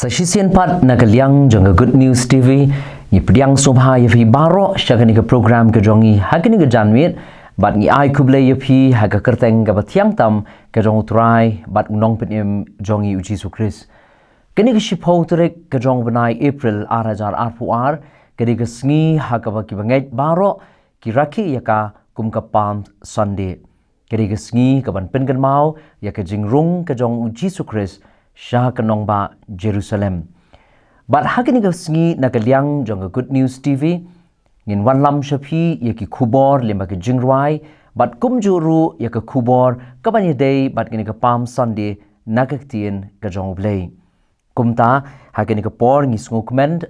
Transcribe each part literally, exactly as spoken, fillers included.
Ta shisien pat na ka liang jong ka Good News T V, ngi pdiang sngewbha ïa phi baroh sha kane ka program ka jong ngi ha kane ka janmiet, bad ngi ai khublei ïa phi ha ka kyrteng kaba thiang tam ka jong U Trai bad U Nongpynim jong ngi U Jisu Khrist. Kane ka shiphew tarik ka jong u bnai April ar hajar arphew ar, ka dei ka sngi ha kaba kiba ngeit baroh ki rakhe ïa ka kum ka Palm Sunday. Ka dei ka sngi kaban pynkynmaw ïa ka jingrung ka jong U Jisu Khrist sha ka nongbah Jerusalem. Bad ha kane ka sngi na ka liang jong ka Good News T V, ngin wanlam sha phi ïa ki khubor lyngba ka jingrwai, bad kumjuh ruh ïa ka khubor kaban ïadei bad kane ka Palm Sunday na ka ktien ka jong U Blei. Kumta, ha kane ka por ngi sngewkmen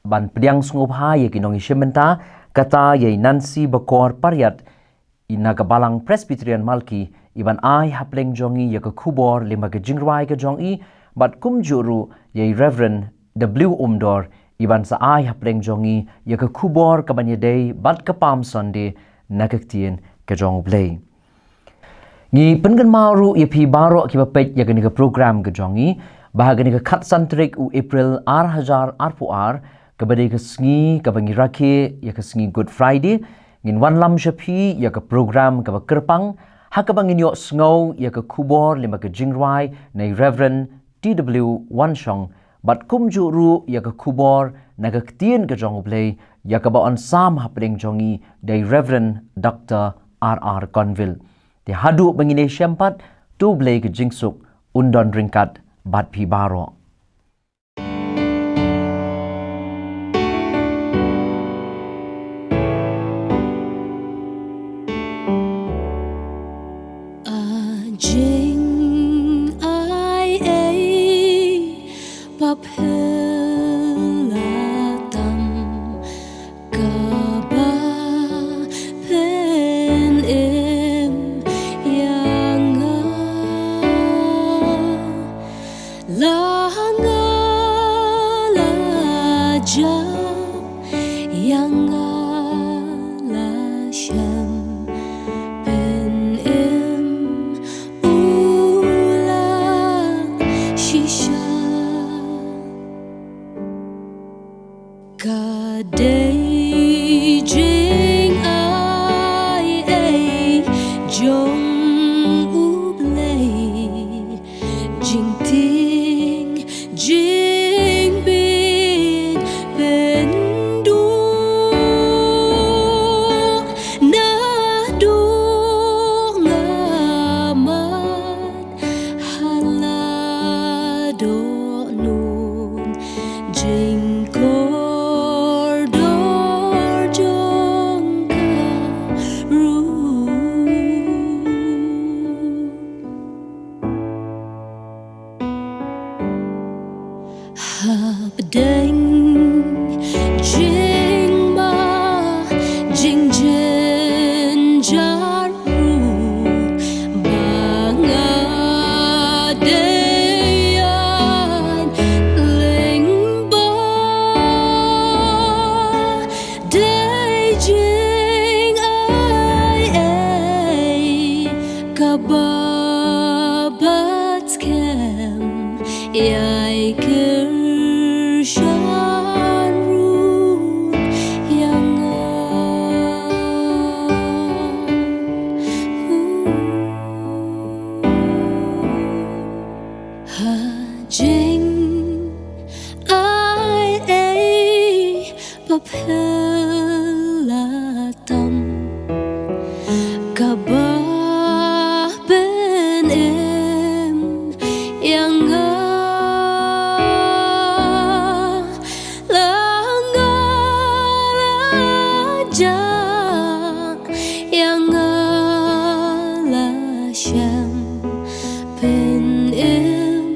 ban pdiang sngewbha ïa ki nongïashim bynta, kata ïa i Nancy Bakor Pariat, i na ka Balang Presbyterian Malki, i ban ai hapdeng jong ngi ïa ka khubor lyngba ka jingrwai ka jong i, bad kumjuh ruh ïa i Reverend W Umdor, i ban sa ai hapdeng jong ngi ïa ka khubor kaban ïadei bad ka Palm Sunday na ka ktien ka jong U Blei. Ngi pynkynmaw ruh ïa phi baroh kiba peit ïa kane ka program ka jong ngi, ba ha kane ka khatsan tarik u April ar hajar arphew ar, kaba dei ka sngi kaba ngi rakhe ïa ka sngi Good Friday, ngin wanlam sha phi ïa ka program kaba kyrpang, ha kaba ngin ïohsngew ïa ka khubor lyngba ka jingrwai na i Reverend T W Wanshong, bad kumjuh ruh ïa ka khubor na ka ktien ka jong U Blei, ïa kaba yn sam hapdeng jong ngi da i Reverend Doctor R R Conville. Te haduh ba ngin ïashem pat, to U Blei ka jingsuk un don ryngkat bad phi baroh. A jing ai ei ba phylla tam, kaba pynim ïa nga. La nga la jah ïa nga la shem, pynim u la shisha. Ka dei jing ai ei jong U Blei, jingtieng jingbit pynduh, naduh nga mat ha la dohnud, jingkordor jong ka ruh. Hapdeng jingma jingjynjar ruh, ba nga dei ïaid lyngba, dei jing ai ei kaba bad skhem ïai kyrshan ruh ïa nga. Ha jing ai ei ba phylla tam, kaba pynim ïa nga. La nga la jah ïa nga la shem, pynim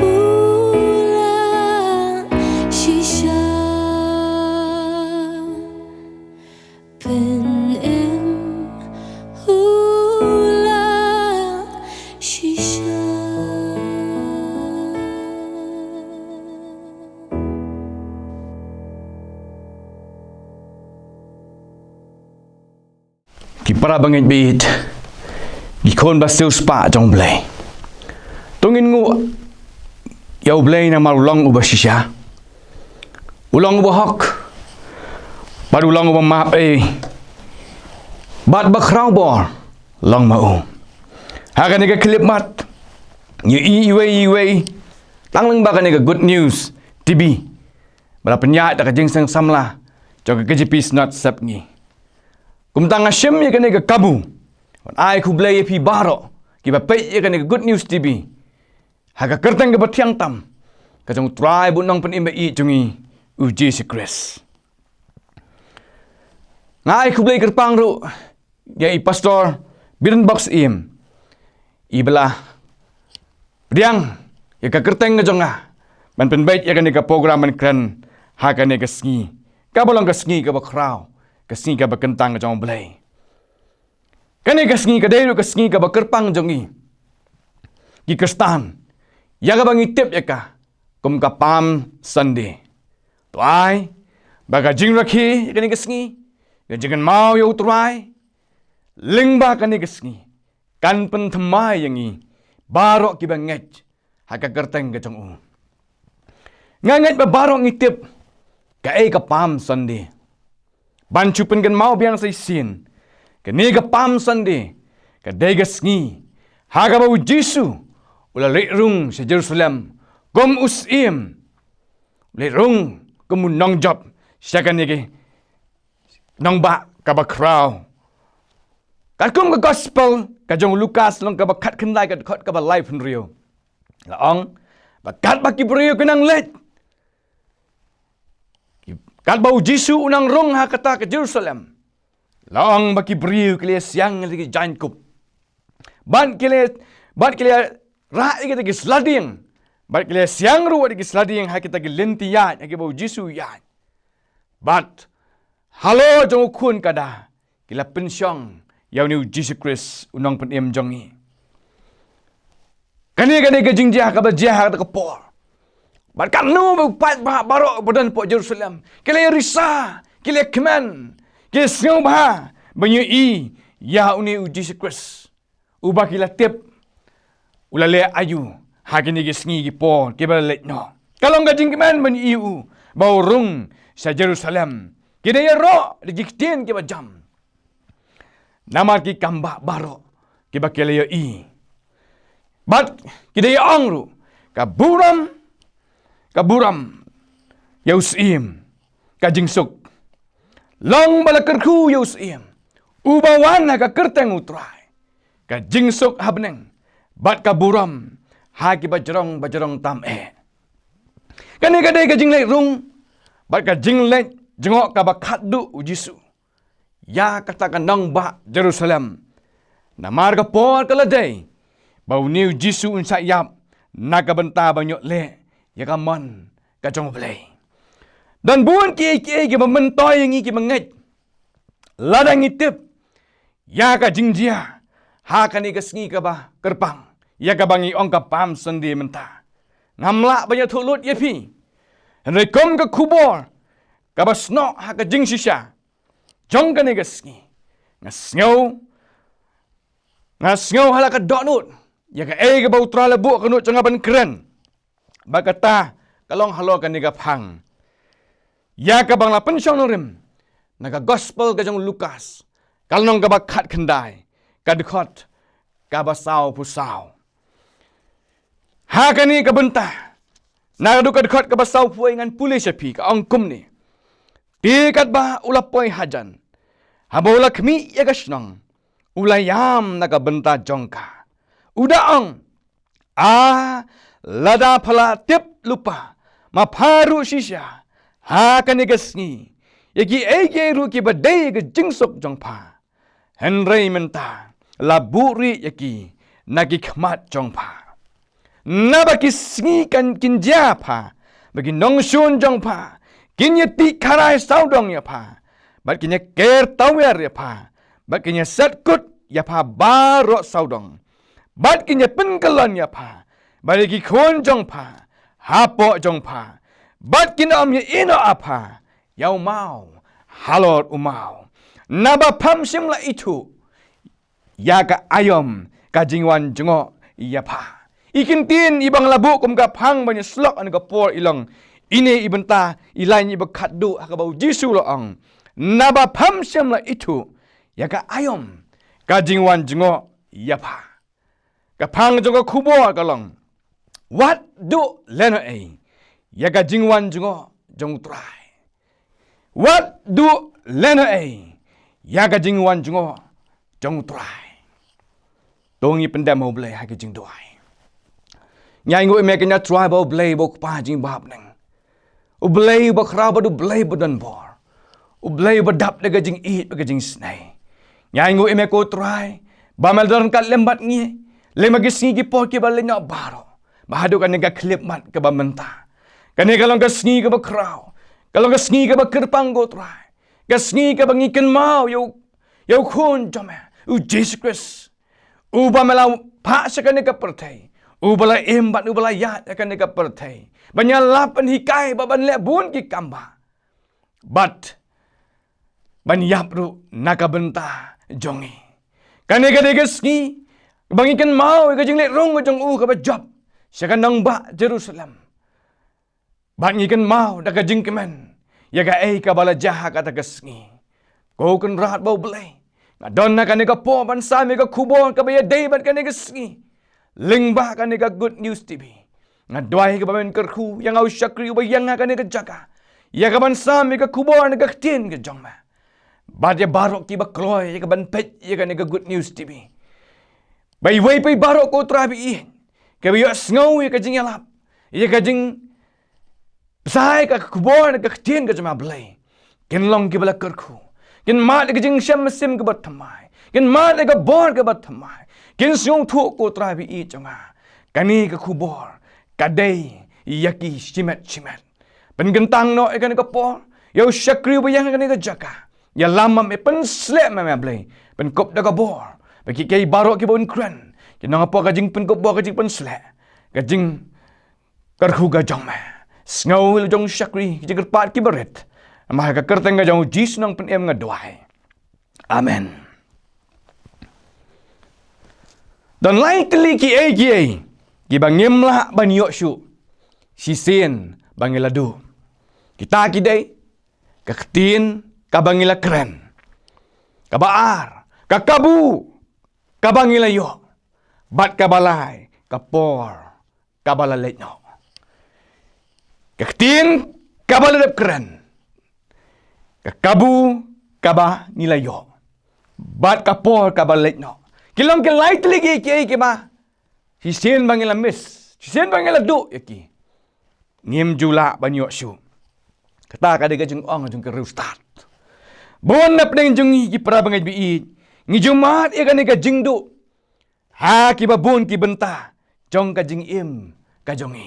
u la shisha. Pynim u la shisha. Ki para bangeit bad ki khun ba siewspah jong U Blei, to ngin nguh ïa U Blei namar u long uba shisha. U long uba hok. Bad u long uba map ei. Bad ba khraw bor long ma u. Ha kane ka khyllipmat, ngi ïohi iwei iwei tang lyngba kane ka Good News T V ba la pynïaid da ka jingseng samla jong ka K J P Synod Sepngi. Kumta nga shim ïa kane ka kabu ban ai khublei ïa phi baroh kiba peit ïa kane ka Good News T V ha ka kyrteng kaba thiang tam ka jong U Trai bad U Nongpynim ba ïeit jong ngi, U Jisu Khrist. Nga ai khublei kyrpang ruh ïa i Pastor Birenbok Syiem, iba la pdiang ïa ka kyrteng ka jong nga ban pynbeit ïa kane ka program ban kren ha kane ka sngi kaba long ka sngi kaba khraw, ka sngi kaba kyntang ka jong U Blei. Kane ka sngi ka dei ruh ka sngi kaba kyrpang jong ngi ki Khristan, ïa kaba ngi tip ïa ka kum ka Palm Sunday. To ai ba ka jingrakhe ïa kane ka sngi, ka jingkynmaw ïa U Trai lyngba kane ka sngi kan pynthymmai ïa ngi baroh kiba ngeit ha ka kyrteng ka jong u. Nga ngeit ba baroh ngi tip kaei ka Palm Sunday. Ban shu pynkynmaw biang sa shisien, kane ka Palm Sunday ka dei ka sngi ha kaba U Jisu u la leit rung sha Jerusalem kum u Syiem, u leit rung kum u nongjop sha kane ka nongbah kaba khraw. Katkum ka Gospel ka jong u Lukas lynnong kaba khatkhyndai, ka dkhot kaba laiphew hynriew, la ong ba katba ki briew ki nang leit, katba U Jisu u nang rung ha kata ka Jerusalem, la ong ba ki briew ki la ïasiang ïa kita ki jaiñkup, bad ki la, bad ki la rah ïa kita ki sladieng, bad ki la ïasiang ruh ïa kita ki sladieng ha kita ki lynti ïaid ha kiba U Jisu u ïaid. Bad halor jong u khun kada ki la pynshong ïa une U Jisu Khrist, U Nongpynim jong ngi. Kane ka dei ka jingjia kaba jia ha kata ka por. Bad katno ba u paidbah baroh ba don hapoh Jerusalem ki la ïarisa, ki la kmen, ki la sngewbha ban ïohi ïa une U Jisu Khrist, uba ki la tip u la leh aïu ha kine ki sngi ki por kiba la leit noh. Ka long ka jingkmen ban ïohi u ba u rung sha Jerusalem. Ki da ïaroh da ki ktien kiba jam. Namar ki kambah baroh kiba ki la ïohi. Bad ki da ïa ong ruh, ka burom, ka burom ïa u Syiem, ka jingsuk. Long ba la kyrkhu ïa u Syiem uba wan ha ka kyrteng U Trai, ka jingsuk ha bneng bad ka burom ha kiba jrong ba jrong tam eh. Kane ka dei ka jingleit rung bad ka jingleit jngoh kaba khatduh U Jisu ïa kata ka nongbah Jerusalem. Namar ka por ka la dei ba une U Jisu un shah ïap na ka bynta ban ïoh leh ïa ka mon ka jong U Blei. Don bun kiei kiei kiba myntoi ïa ngi kiba ngeit lada ngi tip ïa ka jingjia ha kane ka sngi kaba kyrpang, ïa kaba ngi ong ka Palm Sunday mynta. Ngam lah ban ïathuh lut ïa phi, hynrei kum ka khubor kaba snoh ha ka jingshisha jong kane ka sngi, nga sngew, nga sngew ha la ka dohnud ïa kaei kaba U Trai la buh ka nud jong nga ban kren. Bad kata ka long halor kane ka phang ïa kaba nga la pynshong nongrim na ka Gospel ka jong u Lukas, ka lynnong kaba khatkhyndai, ka dkhot kaba sawphew saw. Ha kane ka bynta, naduh ka dkhot kaba sawphew wei ngan pule sha phi, ka ong kumne: Te katba u la poi hajan, haba u la khmih ïa ka shnong, u la ïam na ka bynta jong ka, u da ong, A, lada pha la tip lypa ma pha ruh shisha ha kane ka sngi ïa kiei kiei ruh kiba dei ka jingsuk jong pha, hynrei mynta la buhrieh ïa ki na ki khmat jong pha. Naba ki sngi kan, kin jia ha pha, ba ki nongshun jong pha kin ïatih kharai sawdong ïa pha, bad kin ïaker tawiar ïa pha, bad kin ïaset kut ïa pha baroh sawdong, bad kin ïapynkyllon ïa pha bad ïa ki khun jong pha hapoh jong pha, bad kin ym ïa-ïehnoh ïa pha ïa u maw halor u maw. Naba pham shym la ithuh ïa ka aïom ka jingwan jngoh ïa pha. I kyntien iba nga la buh kum ka phang ban ïasyllok ha kane ka por i long, ine i bynta i lain iba khatduh ha kaba U Jisu u la ong, naba pham shym la ithuh ïa ka aïom ka jingwan jngoh ïa pha. Ka phang jong ka khubor ka long, wat duh lehnohei ïa ka jingwan jngoh jong U Trai. Wat duh lehnohei ïa ka jingwan jngoh jong U Trai. To ngin pyndem ha U Blei ha ka jingduwai. Ngi ainguh ïa me kynja Trai ba U Blei ba U Kpa jong ngi ba ha bneng. U Blei uba khraw bad U Blei uba don bor. U Blei uba dap da ka jingïeit bad ka jingisnei. Ngi ainguh ïa me ko Trai ba me la don ryngkat lem bad ngi, lem ha ki sngi ki por kiba leit noh baroh, ba haduh kane ka khyllipmat kaba mynta. Kane ka long ka sngi kaba khraw, ka long ka sngi kaba kyrpang ko Trai. Ka sngi kaba ngi kynmaw ïa u, ïa u Khun jong me, U Jisu Khrist, uba me la phah sha kane ka pyrthei, uba la im bad uba la ïaid ha kane ka pyrthei ban ïalap, ban hikai bad ban leh bun ki kam bha, bad ban ïap ruh na ka bynta jong ngi. Kane ka dei ka sngi ba ngi kynmaw ïa ka jingleit rung jong u kaba jop sha ka nongbah Jerusalem. Bad ngi kynmaw da ka jingkmen ïa kaei kaba la jia ha kata ka sngi. Ko Kynrad ba U Blei, nga don ha kane ka por ban sam ïa ka khubor kaba ïadei bad kane ka sngi lyngba kane ka Good News T V. Nga duwai kaba men kyrkhu ïa nga u shakri uba ïeng ha kane ka jaka ïa ka ban sam ïa ka khubor na ka ktien ka jong me, bad ïa baroh kiba kloi ïa ka ban peit ïa kane ka Good News T V. Ba iwei pa iwei baroh ko Trai ba ïeit, kiba ïohsngew ïa ka jingïalap, ïa ka jing bsa ïa ka khubor na ka ktien ka jong me Blei, kin long kiba la kyrkhu, kin mad ïa ka jingshem mynsiem kaba thymmai, kin mad ïa ka bor kaba thymmai, kin sngewthuh ko Trai ba ïeit jong nga, kane ka khubor ka dei ïa ki shimet shimet. Pynkyntang noh ïa kane ka por ïa u shakri uba ïeng ha kane ka jaka. Ïalam ma me, pynsleh ma me Blei, pynkup da ka bor, ba kiei kiei baroh kiba un kren kin long hapoh ka jingpynkup bor, ka jingpynsleh, ka jing kyrkhu ka jong me. Sngew ïa la jong u shakri ki jingkyrpad kiba rit. Namar ha ka kyrteng ka jong u Jisu nongpynim nga duwai. Amen. Don lai tylli kiei kiei kiba ngim lah ban ïoh shuh shisien ba ngi la duh. Kita ki dei: ka ktien kaba ngi la kren, kaba ar, ka kabu kaba ngi la ïoh, bad kaba lai, ka por kaba la leit noh. Ka ktien kaba la dep kren, ka kabu kaba ngi la ïoh, bad ka por kaba la leit noh. Ki long ki lai tylli kiei kiei kiba shisien ba ngi la miss, shisien ba ngi la duh ïa ki, ngim ju lah ban ïoh shuh. Kata ka dei ka jingong jong ka riewstad. Bun na pdeng jong ngi ki para bangeit ba ïeit, ngi ju mad ïa kane ka jingduh ha kiba bun ki bynta jong ka jingim ka jong ngi.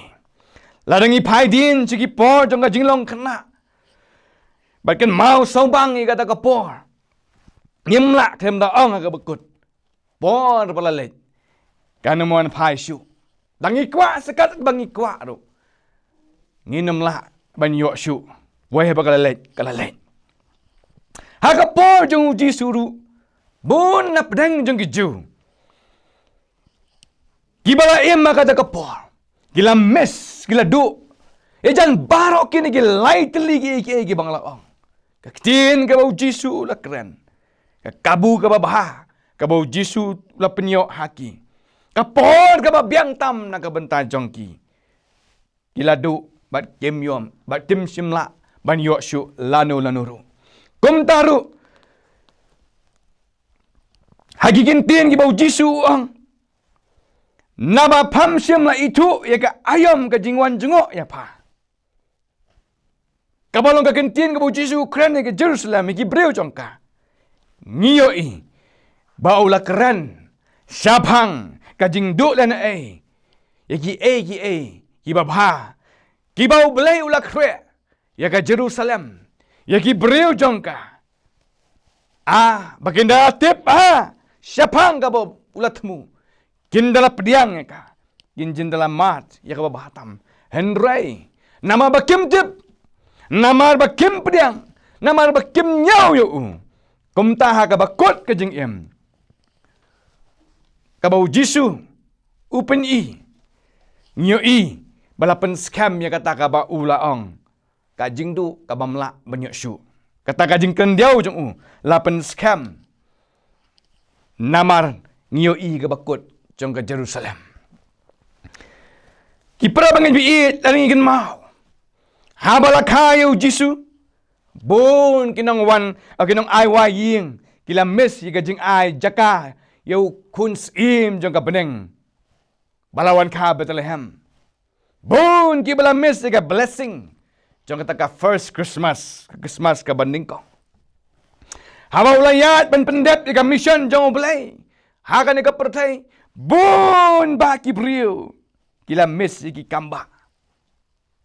Lada ngi phai dien sha ki por jong ka jinglong khynnah, bad kynmaw sawbang ïa kata ka por, ngim lah khlem da ong ha kaba kut, por ba la leit kan ym wan phai shuh. Da ngi kwah sa katba ngi kwah ruh, ngin ym lah ban ïoh shuh. Wei, haba ka la leit, ka la leit. Ha ka por jong u Jisu ruh, bun na pdeng jong ki Jiw kiba la im ha kata ka por, ki la miss, ki la duh ïa jan baroh kine ki lai tylli kiei kiei kiba nga la ong. Ka ktien kaba u Jisu u la kren, ka kabu kaba bha kaba u Jisu u la pynïoh ha ki, ka por kaba biang tam na ka bynta jong ki, ki la duh bad kim ïoh, bad kim shym lah ban ïoh shuh lano lano ruh. Kumta ruh, ha ki kyntien kiba u Jisu u ong, naba pham shym la ithuh ïa ka aïom ka jingwan jngoh ïa pha. Kaba long ka kyntien kaba u Jisu u kren ïa ka Jerusalem, ïa ki briew jong ka. Ngi ïohi ba u la kren shaphang ka jingduh lehnohei ïa kiei kiei kiba bha kiba u Blei u la khreh ïa ka Jerusalem, ïa ki briew jong ka. Ah, ba kin da tip, ah, shaphang kaba u la thmu, kin da la pdiang ïa ka, kin jin da la mad ïa kaba bha tam. Hynrei namar ba kim tip, namar ba kim pdiang, namar ba kim ñiew ïa u, kumta ha kaba kut ka jingim, kaba u Jisu u pyni, Ngi ïohi ba la pynskhem ïa kata kaba u la ong, ka jingduh kaba mlah ban ïoh shuh. Kata ka jingkyndiaw jong u la pynskhem namar ngi ïohi kaba kut jong ka Jerusalem. Ki para bangeit ba ïeit, la ngi kynmaw, haba la kha ïa u Jisu, bun ki nongwan, ki nong ai wai ïing, ki la miss ïa ka jingai jaka ïa u khun syiem jong ka bneng ba la wan kha Bethlehem. Bun kiba la miss ïa ka blessing jong kata ka first Christmas, ka Christmas kaba nyngkong. Haba u la ïaid ban pyndep ïa ka mission jong U Blei ha kane ka pyrthei, bun bah ki briew ki la miss ïa ki kam bah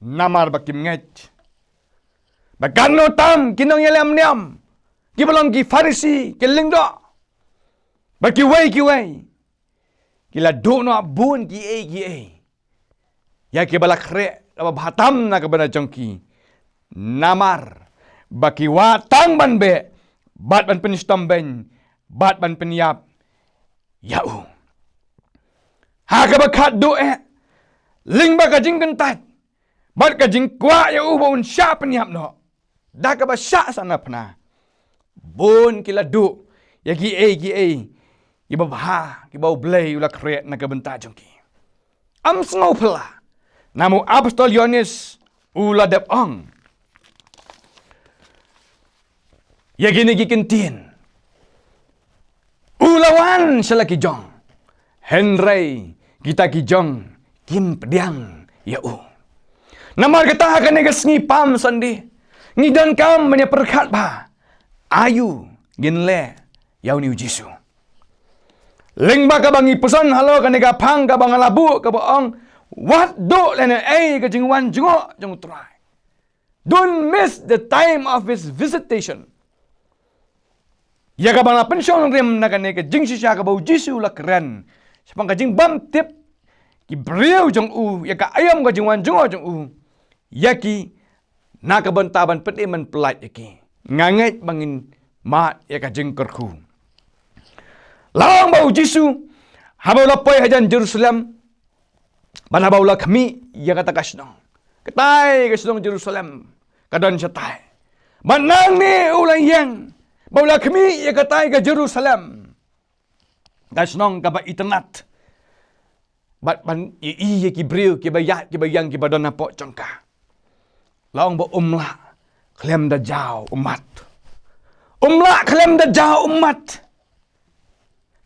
namar ba kim ngeit ba katno tam ki nongïalam niam, kiba long ki Pharisi, ki lyngdoh, bad kiwei kiwei, ki la duh noh bun kiei kiei ïa kiba la khreh kaba bha tam na ka bynta jong ki, namar ba ki wad tang ban beh bad ban pynshitom beiñ bad ban pynïap ïa u. Ha kaba khatduh eh, lyngba ka jingkyntait bad ka jingkwah ïa u ba un shah pynïap noh, da kaba shah sa na phna, bun ki la duh ïa kiei kiei kiba bha kiba U Blei u la khreh na ka bynta jong ki. Ym sngewphylla, namar u apostol Ïoannis u la dep ong ïa kine ki kyntien, u la wan sha la ki jong, hynrei kita ki jong kim pdiang ïa u. Namar kata ha kane ka sngi Palm Sunday, ngi donkam ban ïa pyrkhat ba aïu ngin leh ïa une u Jisu. Lyngba kaba ngi pyrshang halor kane ka phang kaba nga la buh kaba ong, wat duh lehnohei ka jingwan jngoh jong U Trai. Don't miss the time of his visitation. Ïa kaba nga la pynshong rim na kane ka jingshisha kaba u Jisu u la kren shaphang ka jingbym tip ki briew jong u ïa ka aïom ka jingwan jngoh jong u ïa ki, na ka bynta ban pynim ban pyllait ïa ki. Nga ngeit ba ngin mad ïa ka jingkyrkhu. La ong ba u Jisu, haba u la poi hajan Jerusalem, bad haba u la khmih ïa kata ka shnong, katai ka shnong Jerusalem ka don shatai. Bad nangne u la ïeng ba u la khmih ïa katai ka Jerusalem, ka shnong kaba itynnad, bad ban ïohi ïa ki briew kiba ïaid kiba ïeng kiba don hapoh jong ka. La ong ba um lah khlem da jaw ummat. Um lah khlem da jaw ummat.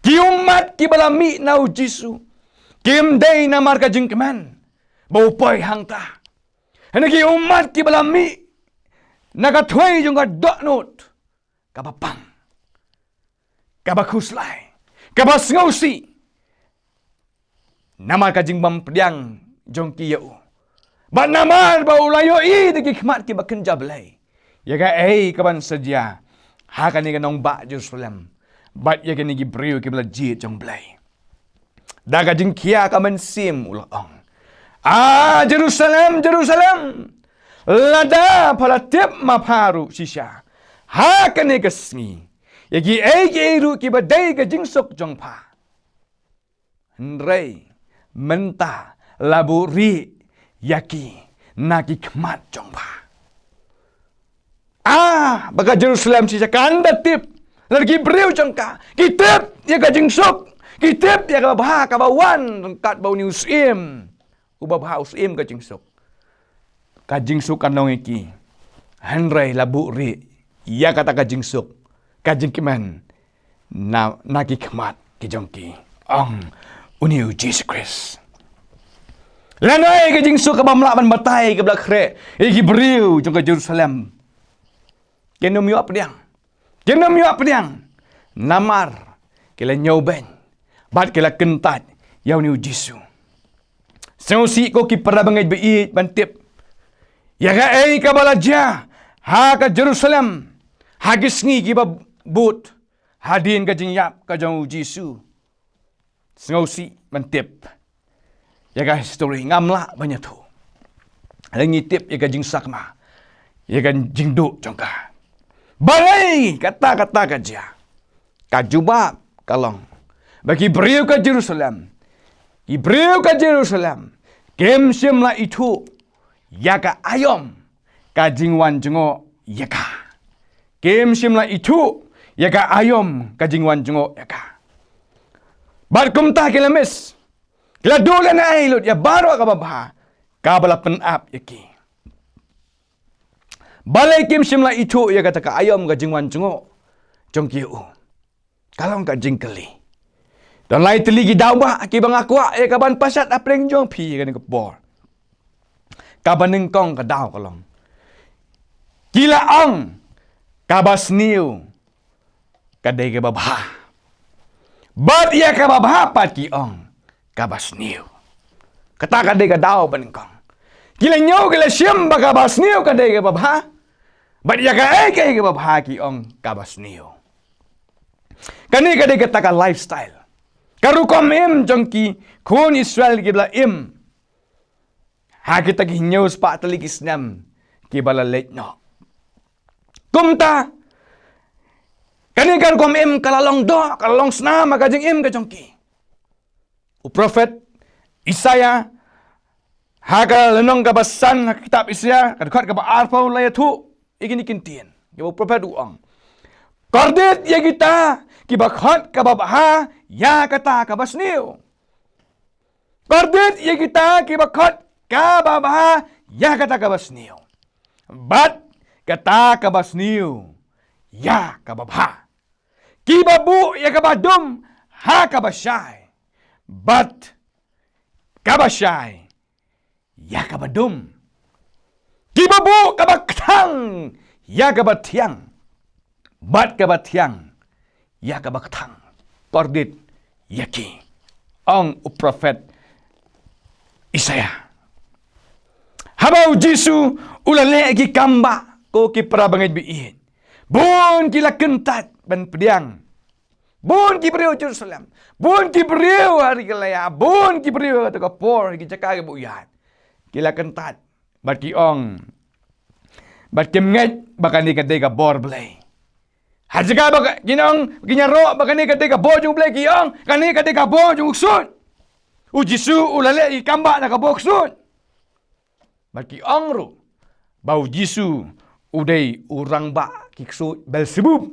Ki ummat kiba la mih na u Jisu kim dei namar ka jingkmen ba u poi hangta. Hynrei ki ummat kiba la mih na ka thwei jong ka dohnud kaba pang, kaba khuslai, kaba sngewsih, namar ka jingbym pdiang jong ki ïa u, bad namar ba u la ïohi da ki khmat kiba kynja Blei ïa kaei kaban sa jia ha kane ka nongbah Jerusalem bad ïa kine ki briew kiba la jied jong Blei. Da ka jingkhia ka mynsiem u la ong, "A Jerusalem, Jerusalem, lada pha la tip ma pha ruh shisha ha kane ka sngi ïa kiei kiei ruh kiba dei ka jingsuk jong pha, hynrei mynta la buhrieh ïa ki na ki khmat jong pha." Ah, ba ka Jerusalem shisha kan da tip, lada ki briew jong ka ki tip ïa ka jingsuk, ki tip ïa kaba bha kaba wan ryngkat bad une u syiem uba bha, u syiem ka jingsuk, ka jingsuk kan long ïa ki, hynrei la buhrieh ïa kata ka jingsuk, ka jingkmen na, na ki khmat ki jong ki, ong une u Jisu Khrist. Lehnohei ka jingsuk kaba ym lah ban batai kaba la khreh ïa ki briew jong ka Jerusalem, kin ym ïoh pdiang. Kin ym ïoh pdiang namar ki la ñiewbeiñ bad ki la kyntait ïa une u Jisu. Sngewsih ko ki para bangeit ba ïeit ban tip ïa kaei kaba la jia ha ka Jerusalem ha ki sngi kiba bud hadien ka jingïap ka jong u Jisu. Sngewsih ban tip ïa ka history, ngam lah ban ïathuh. Lada ngi tip ïa ka jingsakma, ïa ka jingduh jong ka, balei kata kata ka jia, ka jubab ka long ba ki briew ka Jerusalem, ki briew ka Jerusalem Kim shym la ithuh ïa ka aïom ka jingwan jngoh ïa ka. Kim shym la ithuh ïa ka aïom ka jingwan jngoh ïa ka. Bad kumta ki la miss. Ki la duh lehnohei lut ïa baroh kaba bha kaba la pynap ïa ki. Balei kim shym la ithuh ïa kata ka aïom ka jingwan jngoh jong ki ïa u? Ka long ka jingkylli. Don lai tylli ki daw ba kiba nga kwah ïa ka ban pashat hapdeng jong phi ïa kane ka por. Kaba nyngkong ka daw ka long, ki la ong kaba sniew ka dei kaba bha. Bad ïa kaba bha pat ki ong kaba sniew. Kata ka dei ka daw ba nyngkong. Ki la ñiew, ki la shim ba kaba sniew ka dei kaba bha. Bad ïa kaei kaei kaba bha ki ong kaba sniew. Kane ka dei kata ka lifestyle, ka rukom im jong ki khun Israel kiba la im ha kita ki hynñiew spah tylli ki snem kiba la leit noh. Kumta kane ka rukom im ka la long doh, ka la long snam ha ka jingim ka jong ki. U prophet Isaiah ha ka lynnong kaba san ha ka kitab Isaiah, ka dkhot kaba arphew, la ïathuh ïa kine ki ktien. Ïa u prophet u ong, kordit ïa kita kiba khot kaba bha ïa kata kaba sniew. Kordit ïa kita kiba khot kaba bha ïa kata kaba sniew. Bad kata kaba sniew ïa kaba bha. Kiba buh ïa kaba dum ha kaba shai, bad kaba shai ïa kaba dum. Kiba buh kaba kthang ïa kaba thiang, bad kaba thiang ïa kaba kthang. Kordit ïa ki, ong u prophet Isaiah. Haba u Jisu u la leh ki kam ba, ko ki para bangeit ba ïeit, bun ki la kyntait ban pdiang. Bun ki briew Jerusalem, bun ki briew ha ri Galilea, bun ki briew ha kata ka por ha ki jaka kiba u ïaid, ki la kyntait bad ki ong, bad kim ngeit ba kane ka dei ka bor Blei. Ha jaka ba ki ong, ki ñiaroh ba kane ka dei ka bor jong Blei, ki ong kane ka dei ka bor jong u ksuid. U Jisu u la leh ki kam ba na ka bor ksuid. Bad ki ong ruh ba u Jisu u dei u rangbah ki ksuid Beelzebub.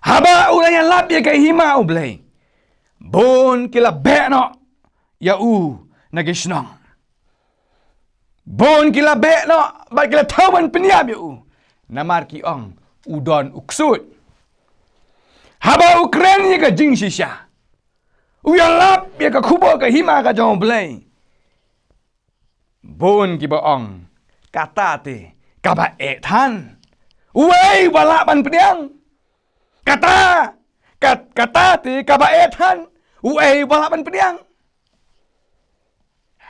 Haba u la ïalap ïa ka hima u Blei, bun ki la beh noh ïa u na ki shnong. Bun ki la beh noh bad ki la thaw ban pynïap ïa u, namar ki ong u don u ksuid. Haba u kren ïa ka jingshisha, u ïalap ïa ka khubor ka hima ka jong u Blei, bun kiba ong, kata te kaba eh than, uei uba lah ban pdiang? Kata, kat-, kata te kaba eh than, uei uba lah ban pdiang?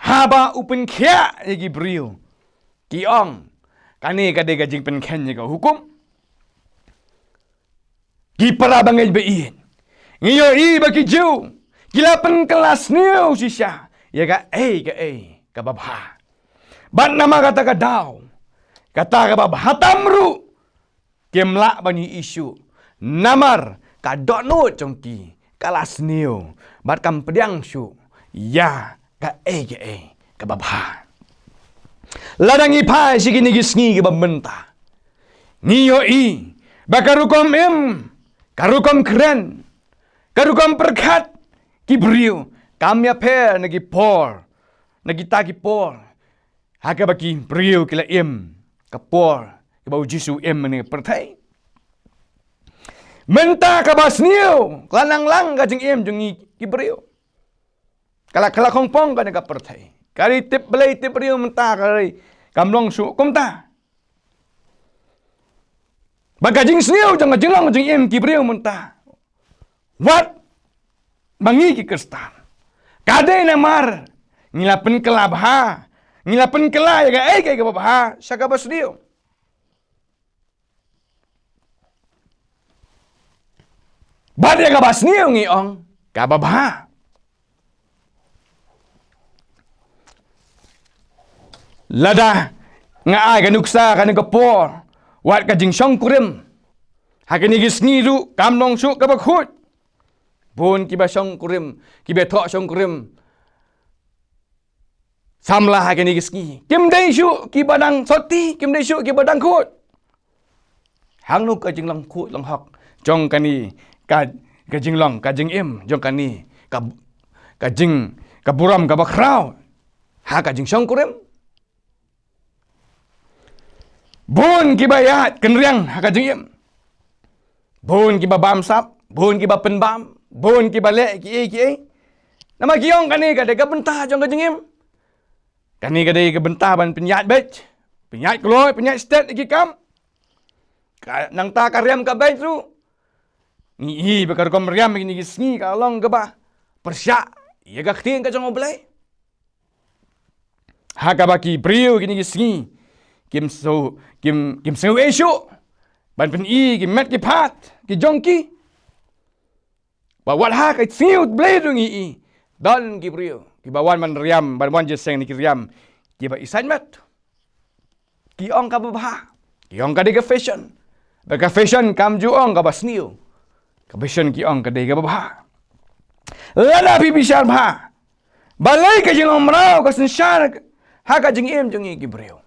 Haba u pynkhiah ïa ki briew, ki ong, kane ka dei ka jingpynkheiñ ïa ka hukum. Ki para bangeit ba ïeit, ngi ïohi ba ki Jiw ki la pynkylla sniew shisha ïa kaei kaei kaba bha. Bad namar kata ka daw, kata kaba bha tam ruh kim lah ban ïohi shuh, namar ka dohnud jong ki ka la sniew bad kam pdiang shuh ïa kaei kaei kaba bha. Lada ngi phai sha kine ki sngi kiba mynta, ngi ïohi ba ka rukom im, ka rukom kren, ka rukom pyrkhat ki briew kam ïapher na ki por, na kita ki por ha kaba ki briew ki la im, ka por kaba u Jisu u im ha kane ka pyrthei. Mynta kaba sniew ka la nang lang ka jingim jong ngi ki briew. Ka la, ka la khongpong kane ka pyrthei. Ka ri tip Blei tip briew mynta ka ri kam long shuh kumta. Ba ka jingsniew jong ka jinglong jingim ki briew mynta, wat ba ngi ki Khristan, ka dei namar ngi la pynkylla bha, ngi la pynkylla ïa kaei kaei kaba bha sha kaba sniew. Bad ïa kaba sniew ngi ong kaba bha. Lada nga ai ka nuksa kane ka por, wat ka jingshongkurim ha kine ki sngi ruh kam long shuh kaba khuid. Bun kiba shongkurim, kiba thoh shongkurim samla ha kine ki sngi. Kim dei shuh kiba dang soti, kim dei shuh kiba dang khuid. Hangno ka jinglong khuid long hok jong kane ka, ka jinglong, ka jingim jong kane ka, ka jing, ka burom kaba khraw ha ka jingshongkurim? Bun kiba ïaid kynriang ha ka jingim. Bun kiba bamsap, bun kiba pynbam, bun kiba leh kiei kiei. Namar ki ong kane ka dei ka bynta jong ka jingim. Kane ka dei ka bynta ban pynïaid beit, pynïaid kloi, pynïaid stet ïa ki kam. Ka, nangta ka riam ka beit ruh. Ngi i ba ka rukom riam ïa kine ki sngi ka long kaba pyrshah ïa ka ktien ka jong U Blei. Ha kaba ki briew kine ki sngi kim shu, kim, kim sngew ei shuh ban pyni ki met ki phad ki jong ki. Ba wat ha ka sngi U Blei ruh ngi i don ki briew kiba wan ban riam, ban wan jingïaseng na ki riam kiba i sait met. Ki ong kaba bha, ki ong ka dei ka fashion. Ba ka fashion kam ju ong kaba sniew. Ka fashion ki ong ka dei kaba bha. Lada phi bishar bha, balei ka jinglong mraw ka synshar ha ka jingim jong ngi ki briew?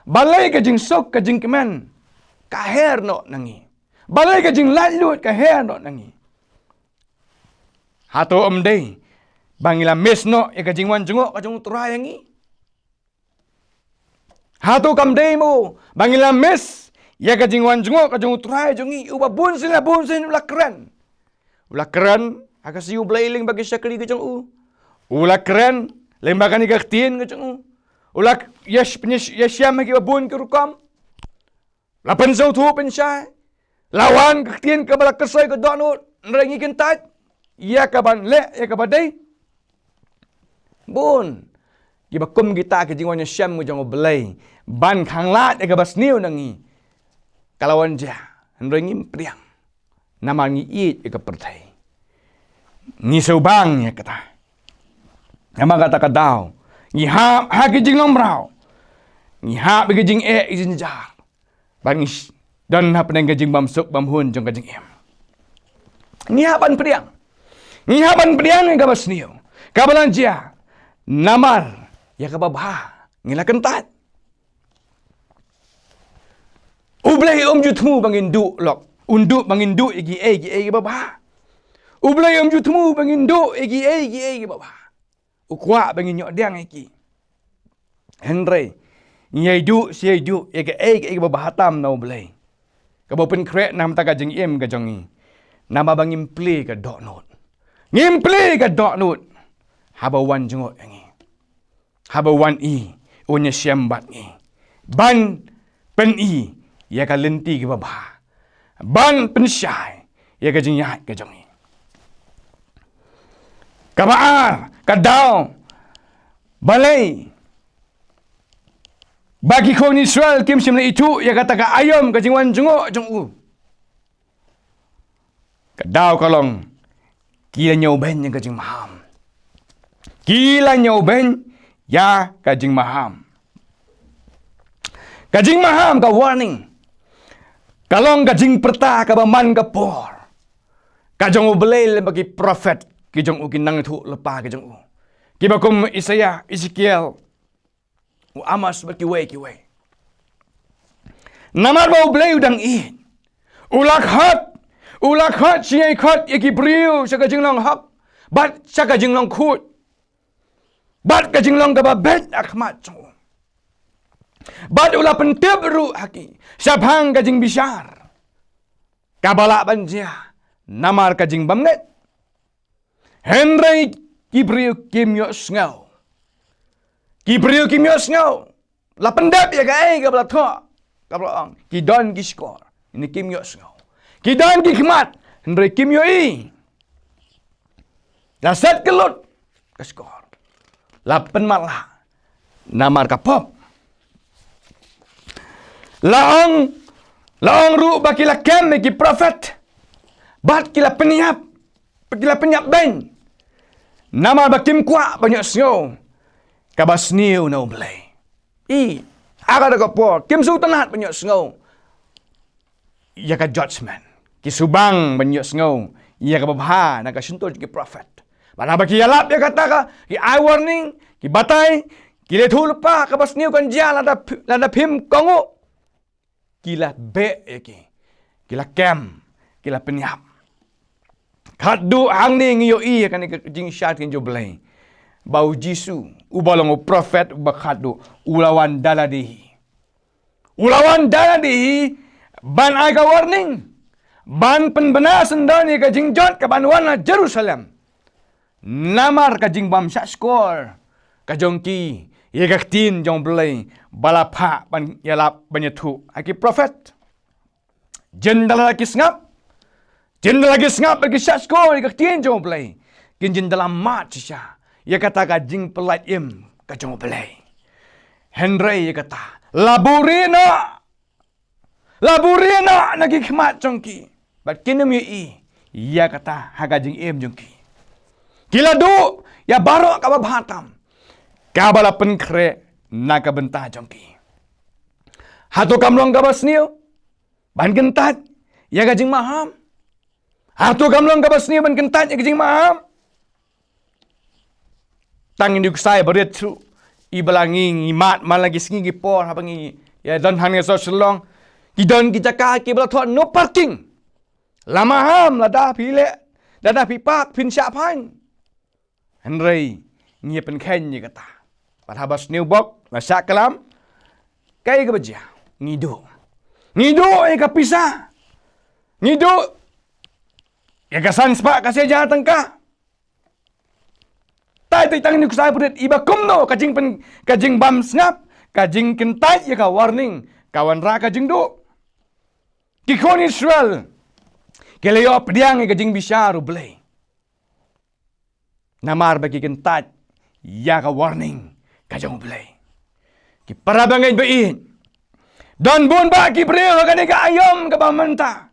Balei ka jingsuk, ka jingkmen ka her noh na ngi? Balei ka jinglaitluid ka her noh na ngi? Hato ym dei ba ngi la miss noh ïa ka jingwan jngoh ka jong U Trai ïa ngi? Hato kam dei mo ba ngi la miss ïa ka jingwan jngoh ka jong U Trai jong ngi, uba bun sien la bun sien u la kren? U la kren ha ka sngi U Blei lyngba ki shakri ka jong u. U la kren lyngba kane ka ktien ka jong u. U la ïa sh-, pynïa sh-, ïashem ha kiba bun ki rukom. La pynsngewthuh pynshai. La wan ka ktien kaba la kyrsoi ka dohnud. Hynrei ngi kyntait ïa kaban leh ïa kaba dei. Bun kiba kum kita ki jingwan ïashem ka jong U Blei ban khanglad ïa kaba sniew na ngi ka la wan jia, hynrei ngim pdiang. Namar ngi ïeit ïa ka pyrthei. Ngi sngewbang ïa kata. Namar kata ka daw ngi hap ha ki jinglong mraw. Ngi hap ha ki jingeh, ki jingjynjar. Ba ngi sh-, don hapdeng ka jingbymsuk bymhun jong ka jingim. Ngi hap ban pdiang. Ngi hap ban pdiang ïa kaba sniew, kaba la jia. Namar ïa kaba bha ngi la kyntait. U Blei um ju thmu ba ngin duh lok. Un duh ba ngin duh ïa kiei kiei kiba bha. U Blei um ju thmu ba ngin duh ïa kiei kiei kiba bha. U kwah ba ngin ïoh pdiang ïa ki. Hynrei ngi ïai duh shi ïai duh ïa kaei kaei kaba bha tam na U Blei, kaba pynkhreh na ka bynta ka jingim ka jong ngi. Namar ba ngim plie ka dohnud. Ngim plie ka dohnud haba wan jngoh ïa ngi, haba wan i, wan ïashem bad ngi ban pyni ïa ka lynti kaba bha, ban pynshai ïa ka jingïaid ka jong ngi. Kaba ar, ka daw balei ba ki khun Israel kim shym la ithuh ïa kata ka aïom ka jingwan jngoh jong u? Ka daw ka long, ki la ñiewbeiñ ïa ka jingmaham. Ki la ñiewbeiñ ïa ka jingmaham. Ka jingmaham, ka warning, ka long ka jingpyrta kaba man ka por ka jong U Blei lem bad ki prophet ki jong u, ki nongïathuhlypa ki jong u, kiba kum Isaiah, Ezekiel, u Amos bad kiwei kiwei. Namar ba U Blei u dang ïeit. U la khot, u la khot shi ïa, khot ïa ki briew sha ka jinglong hok bad sha ka jinglong khuid bad ka jinglong kaba beit ha khmat jong u. Bad u la pyntip ruh ha ki shaphang ka jingbishar kaba lah ban jia namar ka jingbymngeit. Hynrei ki briew kim ïohsngew. Ki briew kim ïohsngew. La pyndep ïa kaei kaba la thoh, kaba la ong. Ki don ki shkor, hynrei kim ïohsngew. Ki don ki khmat, hynrei kim ïohi. La set kyllut ka shkor. La pynmatlah namar ka pop. La ong, la ong ruh ba ki la kem ïa ki prophet bad ki la pynïap, ki la pynïap beiñ. Namar ba kim kwah ban ïohsngew kaba sniew na U Blei. I, ha kata ka por kim sngewtynnat ban ïohsngew ïa ka judgment. Ki sngewbang ban ïohsngew ïa kaba bha na ka shyntur jong ki prophet. Bad haba ki ïalap ïa kata ka, ki ai warning, ki batai, Ki la ïathuh lypa kaba sniew kan jia lada phi-, lada phim kohnguh. Ki la beh ïa ki. Ki la kem. Ki la pynïap. Khatduh hangne ngi ïohi ïa kane ka jingshisha ktien jong U Blei, ba U Jisu, uba long u prophet uba khatduh, u la wan da lade hi. U la wan da lade hi ban ai ka warning, ban pynbna syndon ïa ka jingjot kaban wan na Jerusalem. Namar ka jingbym shahshkor ka jong ki ïa ka ktien jong U Blei ba la phah ban ïalap ban ïathuh ha ki prophet. Jin da la ki sngap, jin da la ki sngap ba ki shahshkor ïa ka ktien jong U Blei, kin jin da la mad shisha ïa kata ka jingpyllait im ka jong U Blei. Hynrei ïa kata la buhrieh noh, la buhrieh noh na ki khmat jong ki, bad kin ym ïohi ïa kata ha ka jingim jong ki. Ki la duh ïa baroh kaba bha tam kaba la pynkhreh na ka bynta jong ki. Hato kam long kaba sniew ban kyntait ïa ka jingmaham? Hato kam long kaba sniew ban kyntait ïa ka jingmaham? Tang ïa u ksai barit shuh, i ba la ngi, ngi mad man la ki sngi ki por haba ngi ïa don hangne sha Shillong. Ki don ki jaka kiba la thoh no parking. La maham lada phi leh, lada phi park phin shah fine. Hynrei ngi ïa pynkheiñ ïa kata. Pat haba sniew bok la shah klam, kaei kaba jia? Ngi duh, ngi duh ïa ka pisa. Ngi duh ïa ka san spah ka shi hajar tyngka. Tai tai tang ïa u ksai barit, i ba kumno ka jingpyn-, ka jingbym sngap, ka jingkyntait ïa ka warning ka wanrah ka jingduh. Ki khun Israel ki la ïoh pdiang ïa ka jingbishar U Blei. Namar ba ki kyntait ïa ka warning ka jong U Blei. Ki para bangeit ba ïeit, don bun bah ki briew ha kane ka aïom kaba mynta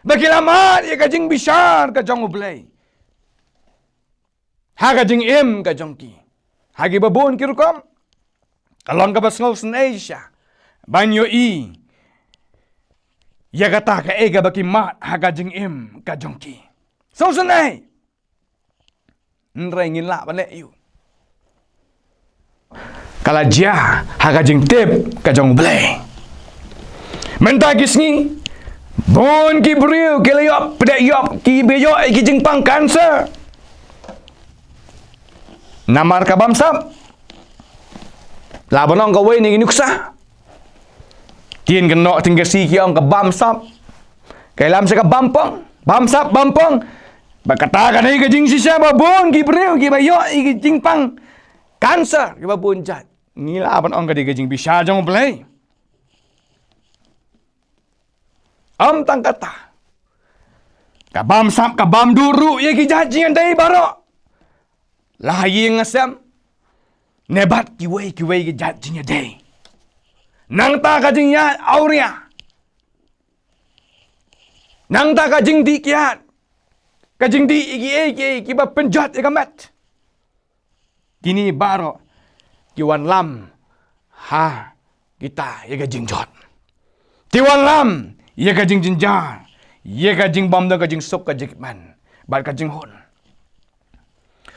ba ki la mad ïa ka jingbishar ka jong U Blei ha ka jingim ka jong ki ha kiba bun ki rukom. Ka long kaba sngewsynei shisha ban ïohi ïa kata kaei kaba ki mad ha ka jingim ka jong ki. Sngewsynei. Hynrei ngin lah ban leh aïu? Ka la jia ha ka jingtip ka jong U Blei. Mynta ki sngi bun ki briew ki la ïoh pdiang, ïoh, kiba ïoh ïa ki jingpang cancer. Namar ka bamsap. Lah ban ong kawei na ki nuksa. Ktien kynnoh ktien Khasi ki ong ka bamsap. Ka ïalam sha ka bampong, bamsap bampong. Bad kata ka dei ka jingshisha ba bun ki briew kiba ïoh ïa ki jingpang cancer kiba bun jait. Ngi lah ban ong ka dei ka jingbishar jong U Blei. Ym tang kata, ka bamsap ka bam duh ruh ïa ki jait jingïadei baroh, la ha ïing ha sem ne bad kiwei kiwei ki jait jingïadei. Nangta ka jingïaid awria, nangta ka jingdih kiad, ka jingdih ïa kiei kiei kiba pynjot ïa ka met. Kine baroh ki wanlam ha kita ïa ka jingjot. Ki wanlam ïa ka jingjynjar, ïa ka jingbymdon ka jingsuk, ka jingkmen bad ka jinghun.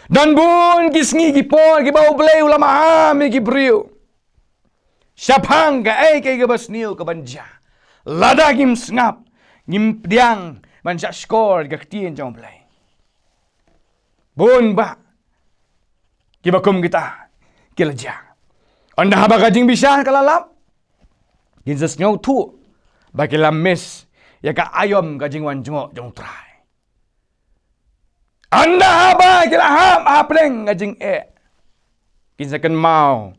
Don bun ki sngi ki por kiba U Blei u la maham ïa ki briew shaphang kaei kaei kaba sniew kaban jia. Lada ngim sngap, ngim pdiang ban shahshkor ïa ka ktien jong U Blei, bun bah kiba kum kita ki la jia. Ynda haba ka jingbishar ka la lap, kin sa sngewthuh ba ki la miss ïa ka aïom ka jingwan jngoh jong U Trai. Ynda haba ki la hap hapdeng ka jingeh, kin sa kynmaw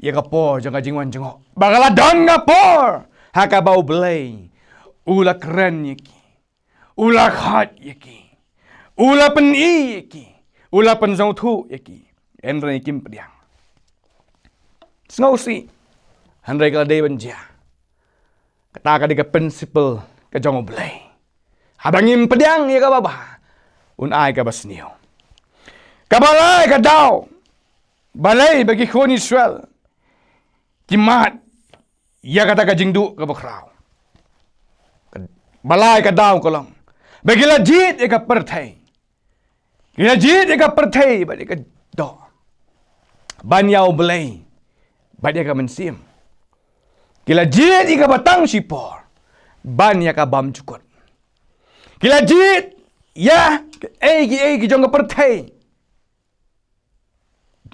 ïa ka por jong ka jingwan jngoh, ba ka la don ka por ha kaba U Blei u la kren ïa ki, u la khot ïa ki, u la pyni ïa ki, u la pynsngewthuh ïa ki. Hynrei kim pdiang. Sngewsih, hynrei ka la dei ban jia. Kata ka dei ka principle ka jong U Blei. Haba ngim pdiang ïa kaba bha, un ai kaba sniew. Kaba lai ka daw, balei ba ki khun Israel ki mad ïa kata ka jingduh kaba khraw? Balei ka daw ka long ba ki la jied ïa ka pyrthei? Ki la jied ïa ka pyrthei bad ïa ka doh. ban ïa U Blei bad ïa ka mynsiem. Ki la jied ïa kaba tang shipor ban ïa ka bymjukut. Ki la jied ïa kiei kiei ki jong ka pyrthei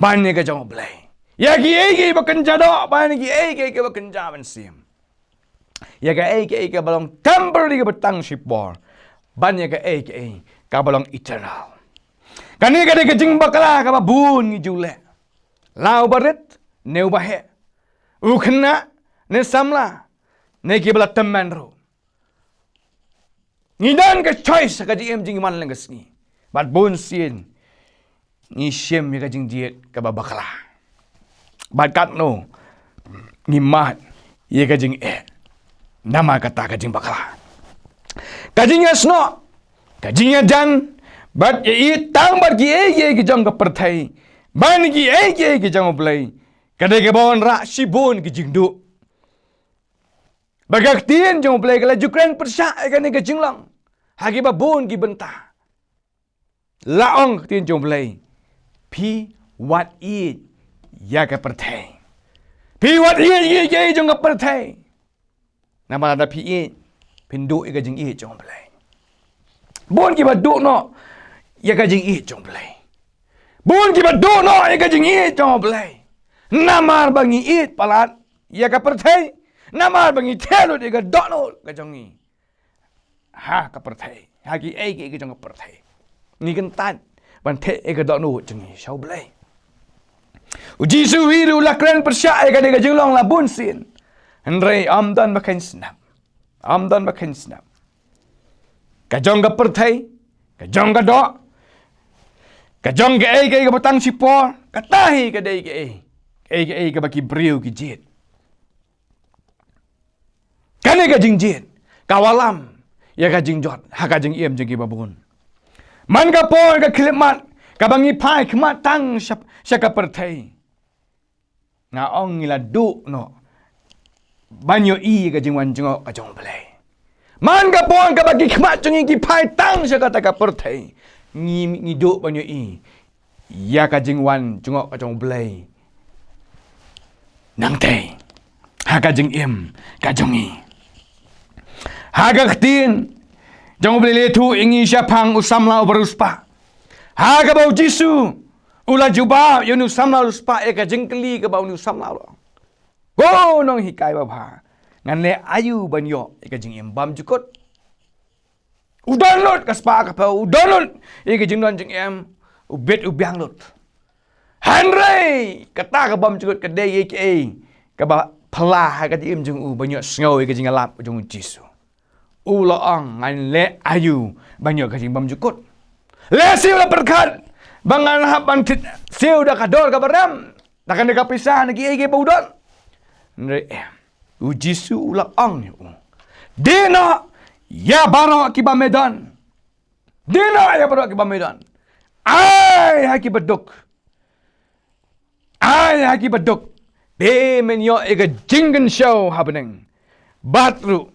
ban ïa ka jong U Blei. Ïa kiei kiei ba kynja doh ban ïa kiei kiei kiba kynja mynsiem. Ïa kaei kaei kaba long temporary kaba tang shipor ban ïa kaei kaei kaba long eternal. Kane ka dei ka jingbakla kaba bun ngi ju leh. La uba rit ne uba heh, u khynnah ne samla, ne kiba la tymmen ruh. Ngi don ka choice ha ka jingim jingman lang ka sngi. Bad bun sien ngi shim ïa ka jingjied kaba bakla. Bad katno ngi mad ïa ka jingeh namar kata ka jingbakla. Ka jingïasnoh, ka jingïajan bad ïaieit tang bad kiei kiei ki jong ka pyrthei ban kiei kiei ki jong U Blei ka dei kaba wanrah shibun ki jingduh. Ba ka ktien jong U Blei ka la ju kren pyrshah ïa kane ka jinglong ha kiba bun ki bynta. La ong ka ktien jong U Blei, phi wat ïeit ïa ka pyrthei. Phi wat ïeit ïa kiei jong ka pyrthei. Namar lada phi ïeit, phin duh ïa ka jingïeit jong U Blei. Bun kiba duh noh ïa ka jingïeit jong U Blei. Bun kiba duh noh ïa ka jingïeit jong U Blei. Namar ba ngi ïeit palat ïa ka pyrthei. Namar ba ngi theh lut ïa ka dohnud ka jong ngi ha ka pyrthei, ha kiei kiei ki jong ka pyrthei. Ngi kyntait ban theh ïa ka dohnud jong ngi sha U Blei. U Jisu hi ruh u la kren pyrshah ïa kane ka jinglong la bun sien. Hynrei ym don ba kheiñ snap. Ym don ba kheiñ snap. Ka jong ka pyrthei, ka jong ka doh, ka jong kaei kaei kaba tang shipor, kata hi ka dei kaei kaei kaei kaba ki briew ki jied. Kane ka jingjied ka wallam ïa ka jingjot ha ka jingim jong kiba bun. Man ka por ka khyllipmat kaba ngi phai khmat tang sha, sha ka pyrthei, nga ong ngi la duh noh ban ïohi ïa ka jingwan jngoh ka jong U Blei. Man ka por kaba ki khmat jong ngi ki phai tang sha kata ka pyrthei, ngi, ngi duh ban ïohi ïa ka jingwan jngoh ka jong U Blei nangtei ha ka jingim ka jong ngi. Ha ka ktien jong U Blei la ïathuh ïa ngi shaphang u samla uba riewspah. Ha kaba U Jisu u la jubab ïa une u samla riewspah ïa ka jingkylli kaba une u samla u la ong, ko nonghikai babha, ngan leh aïu ban ïoh ïa ka jingim bymjukut? U don lut ka spah ka phew, u don lut ïa ka jingdon jingem, u bit u biang lut. Hynrei kata ka bymjukut ka dei ïa kiei kaba phylla ha ka jingim jong u ban ïohsngew ïa ka jingïalap jong U Jisu. U la ong, ngan leh aïu ban ïoh ka jingbymjukut? Lehse u la pyrkhat ba ngan hap ban thied siew da ka dor kaba rem, da kane ka pisa na kiei kiei ba u don. Hynrei em, U Jisu u la ong ïa u, dih noh ïa baroh kiba me don. Dih noh ïa baroh kiba me don. Ai ha kiba duk. Ai ha kiba duk. Te men ïoh ïa ka jingkynshew ha bneng. Bad ruh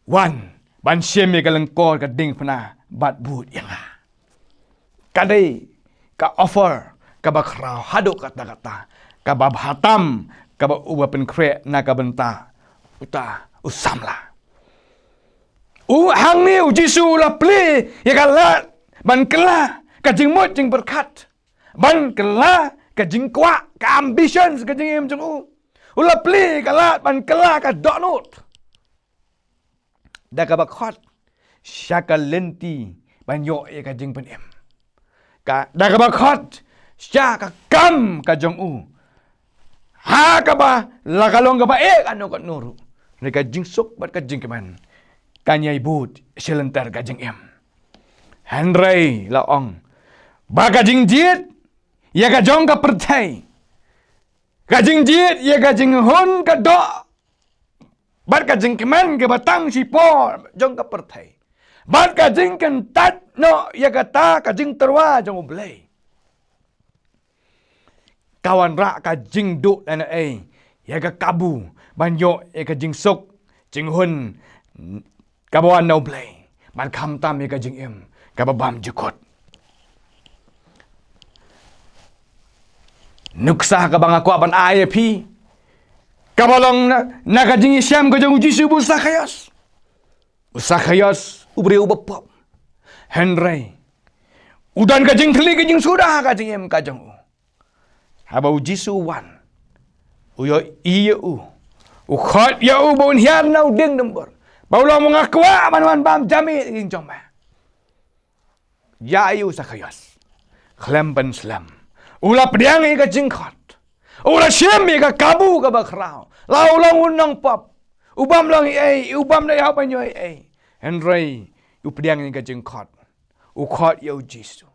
wan ban shim ïa ka lyngkor ka diengphna bad bud ïa nga. Ka dei ka offer kaba khraw haduh katta katta, kaba bha tam kaba uba pynkhreh na ka bynta uta u samla. U hangne U Jisu u la plie ïa ka lad ban kylla ka jingmut jingpyrkhat, ban kylla ka jingkwah, ka ambitions ka jingim jong u. U la plie ïa ka lad ban kylla ka dohnud da kaba khot sha ka lynti ban ïoh ïa ka jingpynim. Ka, da kaba khot sha ka kam ka jong u, ha kaba la ka long kaba eh kano kano ruh, ne ka jingsuk bad ka jingkmen kan ïai bud shilynter ka jingim. Hynrei la ong ba ka jingjied ïa ka jong ka pyrthei, ka jingjied ïa ka jinghun ka doh bad ka jingkmen kaba tang shipor jong ka pyrthei, bad ka jingkyntait noh ïa kata ka jingtyrwa jong U Blei, ka wanrah ka jingduh lane ei ïa ka kabu ban ïoh ïa ka jingsuk jinghun kaba wan na U Blei, bad khamtam ïa ka jingim kaba bymjukut. Nuksa kaba nga kwah ban ai ïa phi, kaba long na, na ka jingïashem ka jong u Jisu bad u Sakhaios. U Sakhaios u briew uba pop. Hynrei u don ka jingthylli ka jingsuda ha ka jingim ka jong u. Haba u Jisu u wan, u ïohi ïa u, u khot ïa u ba un hiar na u dieng dumbur, ba u ong, nga kwah ban wan bam jam ïa ka jingim jong me. Ïa u Sakhaios, khlem pynslem, u la pdiang ïa ka jingkhot. U la shim ïa ka kabu kaba khraw. La u long u nongpop, u bym long ei ei, u bym dei haba ñiew ei ei. Hynrei u pdiang ïa ka jingkhot, u khot ïa u Jisu.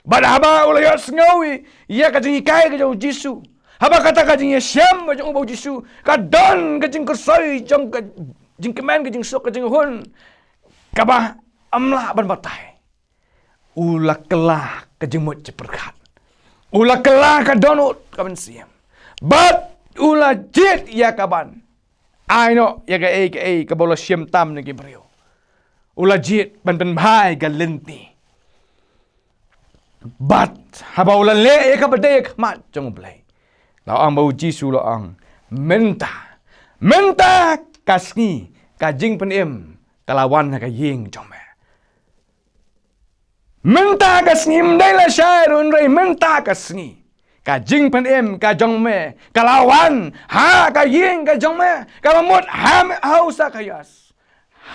Bad haba u la ïohsngew ïa ka jinghikai ka jong u Jisu, haba kata ka jingïashem ka jong u bad u Jisu, ka don ka jingkyrsoi jong ka jingkmen, ka jingsuk, ka jinghun, kaba ym lah ban batai. U la kylla ka jingmut jingpyrkhat. U la kylla ka dohnud ka mynsiem. Bad u la jied ïa ka ban ai noh ïa kaei kaei kaba u la shim tam na ki briew. U la jied ban pynbha ïa ka lynti. Bad haba u la leh ïa kaba dei ha khmat jong u Blei, la ong ba u Jisu u la ong, mynta, mynta ka sngi ka jingpynim ka la wan ha ka ïing jong me. Mynta ka sngi, ym dei lashai ruh, hynrei mynta ka sngi ka jingpynim ka jong me ka la wan ha ka ïing ka jong me, kaba mut ha me, ha u Sakhaios,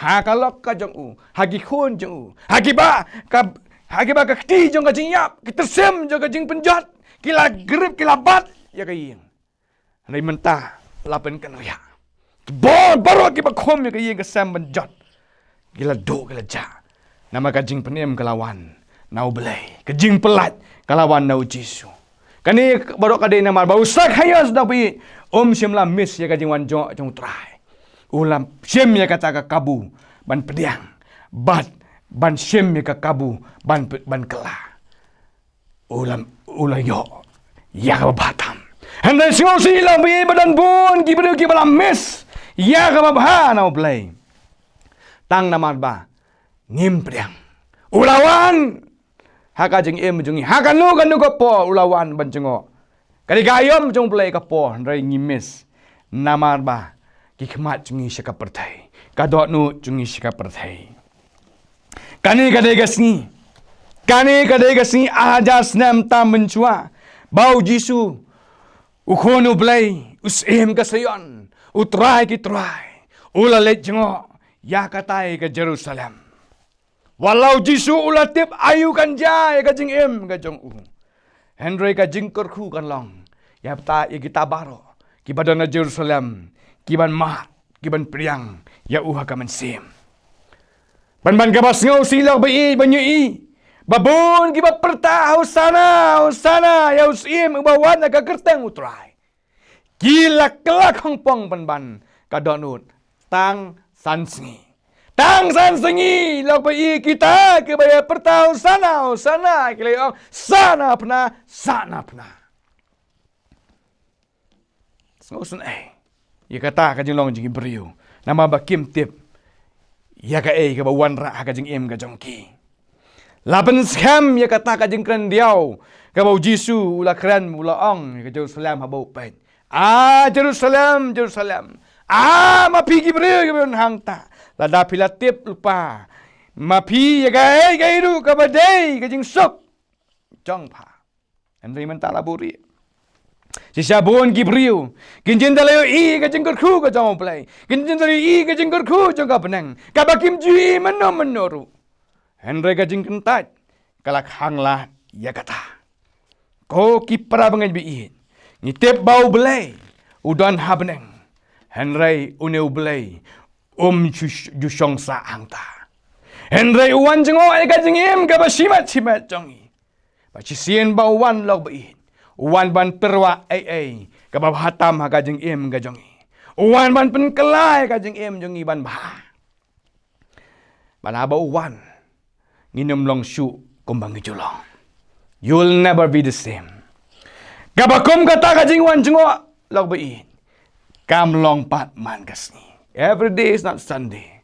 ha ka lok ka jong u, ha ki khun jong u, ha kiba ka, ha kiba ka kti jong ka jingïap, ki tyrsim jong ka jingpynjot, ki la grip, ki la bat ïa ka ïing. Hynrei mynta la pynkynriah. Bor baroh kiba khum ïa ka ïing ka sem ban jot, ki la duh, ki la jah. Namar ka jingpynim ka la wan na u Blei, ka jingpyllait ka la wan na u Jisu. Kane baroh ka dei namar ba u Sakhaios da phi, um shym la miss ïa ka jingwan jngoh jong u Trai. U la shim ïa kata ka kabu ban pdiang, bad ban shim ïa ka kabu ban, ban kylla. U la, u la ïoh ïa kaba bha tam. Hynrei sngewsih, long ba ïeit, ba don bun ki briew kiba la miss ïa kaba bha na u Blei, tang namar ba ngim pdiang. U la wan ha ka jingim jong ngi, ha kano kano ka por u la wan ban jngoh. Ka dei ka aïom jong u Blei ka por, hynrei ngi miss namar ba ki khmat jong ngi sha ka pyrthei, ka dohnud jong ngi sha ka pyrthei. Kane ka dei ka sngi, kane ka dei ka sngi ar hajar snem tam mynshuwa, ba u Jisu, u Khun u Blei, u Syiem ka Sion, u Trai ki trai, u la leit jngoh ïa katai ka Jerusalem. Wat la u Jisu u la tip aïu kan jia ïa ka jingim ka jong u, hynrei ka jingkyrkhu kan long ïa kita, ïa kita baroh kiba don ha Jerusalem, kiban mad, kiban pdiang ïa u ha ka mynsiem. Pynban kaba sngewsih, long ba ïeit, ban ïohi ba bun kiba pyrta, Hosana, Hosana ïa u Syiem uba wan ha ka kyrteng u Trai, ki la kylla khongpong pynban ka dohnud tang san sngi. Tang san sngi, long ba ïeit, kita kiba ïa pyrta, Hosana, Hosana, ki la ong, sa na pna, sa na pna. Sngewsih eh ïa kata ka jinglong jong ki briew, namar ba kim tip ïa kaei kaba wanrah ha ka jingim ka jong ki. La pynskhem ïa kata ka jingkren diaw kaba u Jisu u la kren, u la ong ïa ka Jerusalem haba u peit, "Ah Jerusalem, Jerusalem, ah ma phi ki briew kiba ïoh hangta, lada phi la tip lypa ma phi ïa kaei kaei ruh kaba dei ka jingsuk jong pha." Hynrei mynta la buhrieh. Shisha bun ki briew kin jin da la ïohi ka jingkyrkhu ka jong u Blei, kin jin da la ïohi ka jingkyrkhu jong ka bneng, kaba kim ju ïohi mynno mynno ruh. Hynrei ka jingkyntait ka la khang lad ïa kata. Ko ki para bangeit ba ïeit, ngi tip ba u Blei u don ha bneng, hynrei une u Blei um ju, ju shong sah hangta. Hynrei u wan jngoh ïa ka jingim kaba shimet shimet jong ngi. Ba shisien ba u wan, long ba ïeit, u wan ban tyrwa ei ei kaba bha tam ha ka jingim ka jong ngi. U wan ban pynkylla ïa ka jingim jong ngi ban bha. Ba haba u wan, ngin ym long shuh kumba ngi ju long. You'll never be the same. Kaba kum kata ka jingwan jngoh, long ba ïeit, kam long pat man ka sngi. Every day is not Sunday.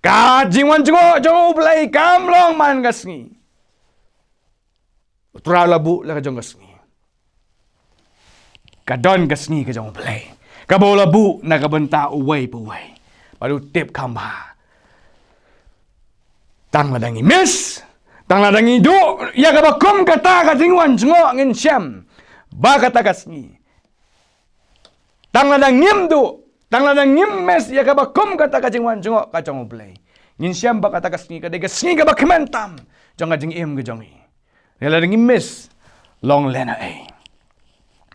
Ka jingwan jngoh jong u Blei kam long man ka sngi. U Trai u la buh la ka jong ka sngi. Ka don ka sngi ka jong U Blei kaba u la buh na ka bynta uwei pa uwei. Bad u tip kham bha, tang lada ngi miss, tang lada ngi duh ïa kaba kum kata ka jingwan jngoh, ngin shem ba kata ka sngi, tang lada ngim duh, tang lada ngim miss ïa kaba kum kata ka jingwan jngoh ka jong U Blei, ngin shem ba kata ka sngi ka dei ka sngi kaba kmen tam jong ka jingim ka jong ngi. Lada ngi miss, long lehnohei.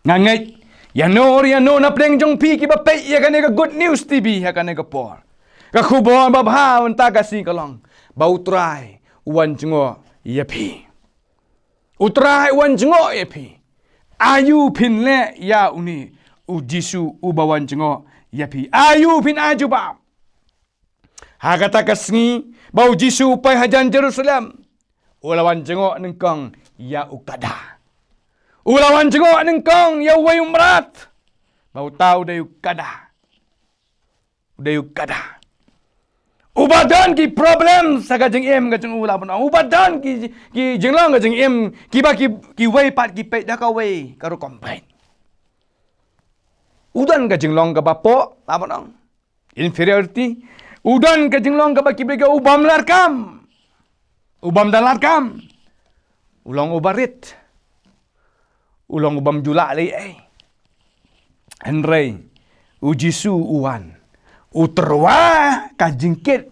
Nga ngeit ïano ïano na pdeng jong phi kiba peit ïa kane ka Good News T V ha kane ka por, ka khubor babha mynta ka sngi ka long ba U Trai u wan jngoh ïa phi. U Trai u wan jngoh ïa phi. Aïu phin leh ïa une U Jisu uba wan jngoh ïa phi? Aïu phin ai jubab? Ha kata ka sngi ba U Jisu u poi hajan Jerusalem, u la wan jngoh nyngkong ïa u kada. U la wan jngoh nyngkong ïa uwei u mrad, ba uta u dei u kada. U dei u kada. Uba don ki problem ha ka jingim ka jong u, la ban ong. Uba don ki, ki jinglong ka jingim kiba ki, kiwei pat ki peit da kawei ka rukom peit. U don ka jinglong kaba poh, la ban ong. Inferiority. U don ka jinglong kaba ki briew, u bym lah kam, u bym da lah kam, u long uba rit, u long u bym ju lah lei ei. Hynrei U Jisu u wan, u tyrwa ka jingkit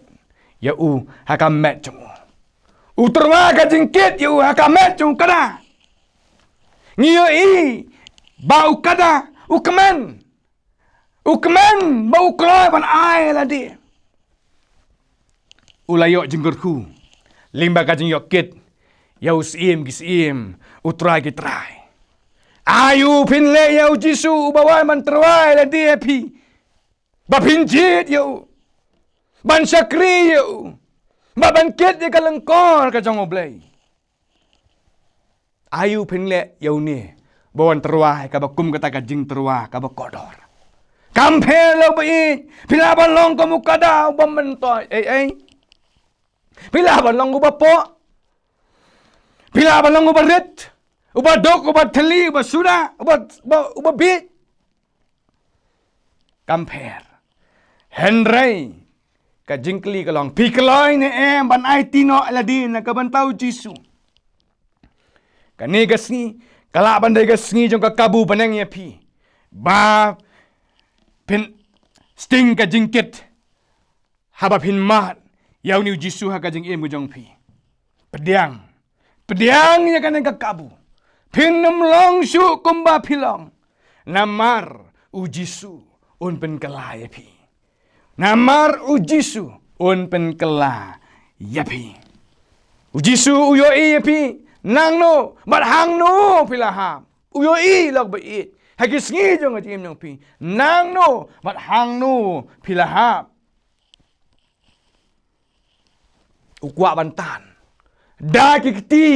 ïa u ha ka met jong u. U tyrwa ka jingkit ïa u ha ka met jong u kada. Ngi ïohi ba u kada u kmen. U kmen ba u kloi ban ai lade. U la ïoh jingkyrkhu lyngba ka jingïoh kit ïa u Syiem ki syiem, u Trai ki trai. Aïu phin leh ïa U Jisu uba wan ban tyrwa lade ïa phi, ba phin jied ïa u, ban shakri ïa u, ba ban kit ïa ka lyngkor ka jong U Blei? Aïu phin leh ïa une ba wan tyrwa ïa kaba kum kata ka jingtyrwa kaba kordor? Kam pher lok ba ïeit. Phi lah ban long kum u kada uba myntoi ei ei. Phi lah ban long uba poh. Phi lah ban long uba rit, uba duk, uba thylli, uba suda, uba, uba, uba bieit. Kam pher. Hynrei ka jingkylli ka long, phi kloi ne em ban aiti noh ïa lade na ka bynta U Jisu? Kane ka sngi ka lah ban dei ka sngi jong ka kabu bneng ïa phi, ba phin sting ka jingkit haba phin mad ïa une U Jisu ha ka jingim ka jong phi. Pdiang, pdiang ïa kane ka kabu. Phin ym long shuh kumba phi long, namar U Jisu un pynkylla ïa phi. Namar U Jisu un pynkylla ïa phi. U Jisu u ïohi ïa phi nangno bad hangno phi la hap. U ïohi lok ba ïeit ha ki sngi jong ka jingim jong phi, nangno bad hangno phi la hap. U kwah ban tan da ki kti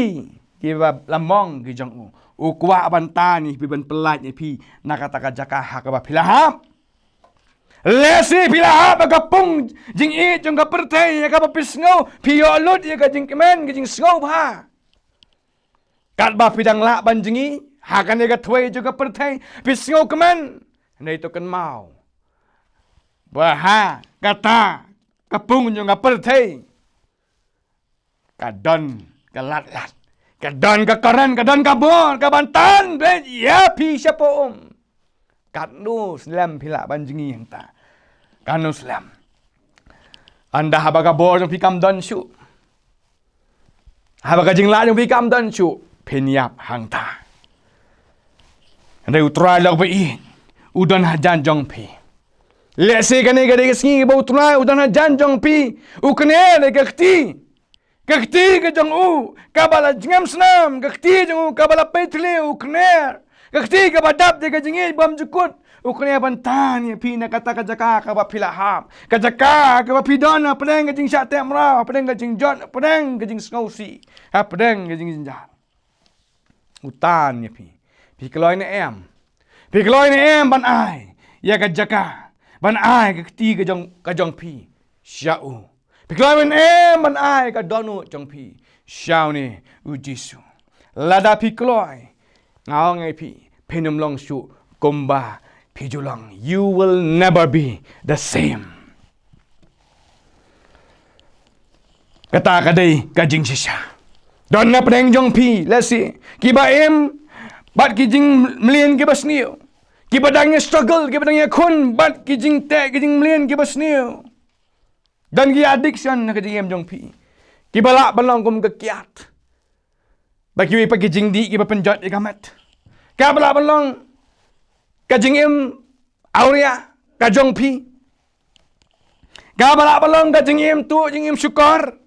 kiba la mong ki jong u. U kwah ban tan ïa phi, ban pyllait ïa phi na kata ka jaka ha kaba phi la hap. Lehse phi la hap ha ka pung jingïeit jong ka pyrthei, ïa kaba phi sngew phi ïoh lut ïa ka jingkmen, ka jingsngew bha. Katba phi dang lah ban jngi ha kane ka thwei jong ka pyrthei, phi sngewkmen. Hynrei to kynmaw ba ha kata ka pung jong ka pyrthei ka don ka lad lad, ka don ka karen, ka don ka bor kaban tan beit ïa phi shapoh um. Katno slem phi lah ban jngi hangta? Katno slem? Ynda haba ka bor jong phi kam don shuh, haba ka jinglad jong phi kam don shuh, phin ïap hangta. Hynrei U Trai lok ba ïeit u don hajan jong phi. Lehse kane ka dei ka sngi ba U Trai u don hajan jong phi. U kner ïa ka kti, ka kti ka jong u kaba la jngem snam, ka kti jong u kaba la peit thliew, u kner. Ka kti kaba dap da ka jingïeit bymjukut, u kner ban tan ïa phi na kata ka jaka kaba phi la hap, ka jaka kaba phi don hapdeng ka jingshah teh mraw, hapdeng ka jingjot, hapdeng ka jingsngewsih, hapdeng ka jingjynjar. U tan ïa phi. Phi kloi ne em? Phi kloi ne em ban ai ïa ka jaka, ban ai ka kti ka jong, ka jong phi sha u? Phi kloi ne em ban ai ka dohnud jong phi sha une U Jisu? Lada phi kloi, nga ong ïa phi, phin ym long shuh kumba phi ju long. You will never be the same. Kata ka dei ka jingshisha. Don na pdeng jong phi, lehse kiba im bad ki jingmlien kiba sniew, kiba dang ïa struggle, kiba dang ïakhun bad ki jingteh ki jingmlien kiba sniew. Don ki addiction na ka jingim jong phi, kiba lah ban long kum ka kiad, ba kiwei pat ki jingdih kiba pynjot ïa ka met. Kaba lah ban long ka jingim awria ka jong phi, kaba lah ban long ka jingim tuh, jingim shukor.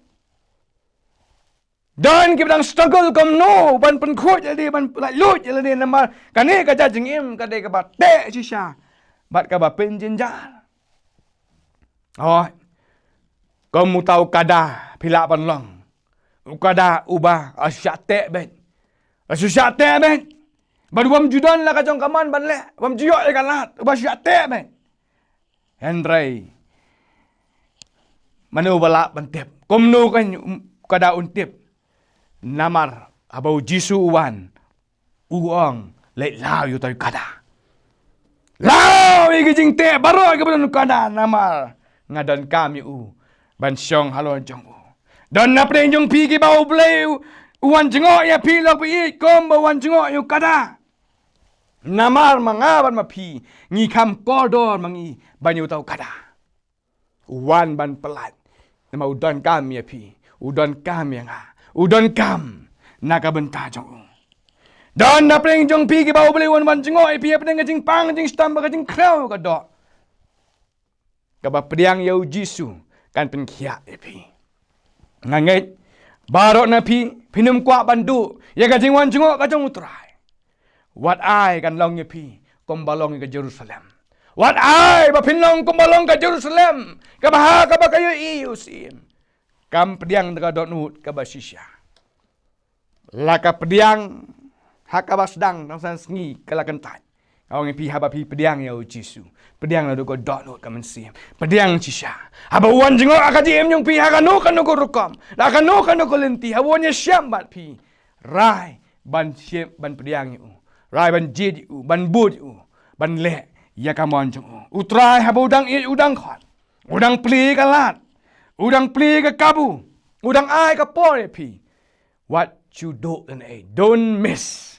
Don kiba dang struggle kumno ban pynkhuid ïa lade, ban laitluid ïa lade, namar kane ka jait jingim ka dei kaba teh shisha bad kaba pynjynjar. Oh, kum uta u kada phi lah ban long. U kada uba, ah, shu shah teh beit. Ah, shu shah teh beit. Bad u bym ju don la ka jong ka mon ban leh, u bym ju ïoh ïa ka lad, uba shu shah teh beit. Hynrei mano ba lah ban tip? Kumno kan u kada un tip? Namar haba u Jisu u wan, u ong, "Leit law ïa uta u kada. Law ïa ki jingteh baroh kiba don u kada, namar nga donkam ïa u ban shong halor jong u." Don na pdeng jong phi kiba U Blei u wan jngoh ïa phi, lok phi ïeit kumba wan jngoh ïa u kada. Namar ma nga bad ma phi ngi kham kordor ma ngi ban ïa uta u kada. U wan ban pyllait. Namar u donkam ïa phi, u donkam ïa nga, u donkam na ka bynta jong u. Don na pdeng jong phi kiba U Blei u wan ban jngoh ïa phi hapdeng ka jingpang jingshitom bad ka jingkhrew ka doh. Kaba pdiang ïa u Jisu kan pynkhiah ïa phi. Nga ngeit baroh na phi phin ym kwah ban duh ïa ka jingwan jngoh ka jong u Trai. Wat ai kan long ïa phi kumba long ïa ka Jerusalem. Wat ai ba phin long kumba long ka Jerusalem, kaba ha kaba ka ïohi ïa u Syiem kam pdiang da ka dohnud kaba shisha. La ka pdiang ha kaba sdang, tang san sngi ka la kyntait. Nga ong ïa phi, haba phi pdiang ïa u Jisu, pdiang naduh ka dohnud ka mynsiem, pdiang shisha. Haba u wan jngoh ha ka jingim jong phi, ha kano kano ka rukom, ha kano kano ka lynti, haba u wan ïashem bad phi, rai ban shim, ban pdiang ïa u, rai ban jied ïa u, ban bud ïa u, ban leh ïa ka mon jong u. U Trai haba u dang ïeit, u dang khot, u dang plie ka lad, u dang plie ka kabu, u dang ai ka por ïa phi. Wat shu duh lane, don't miss.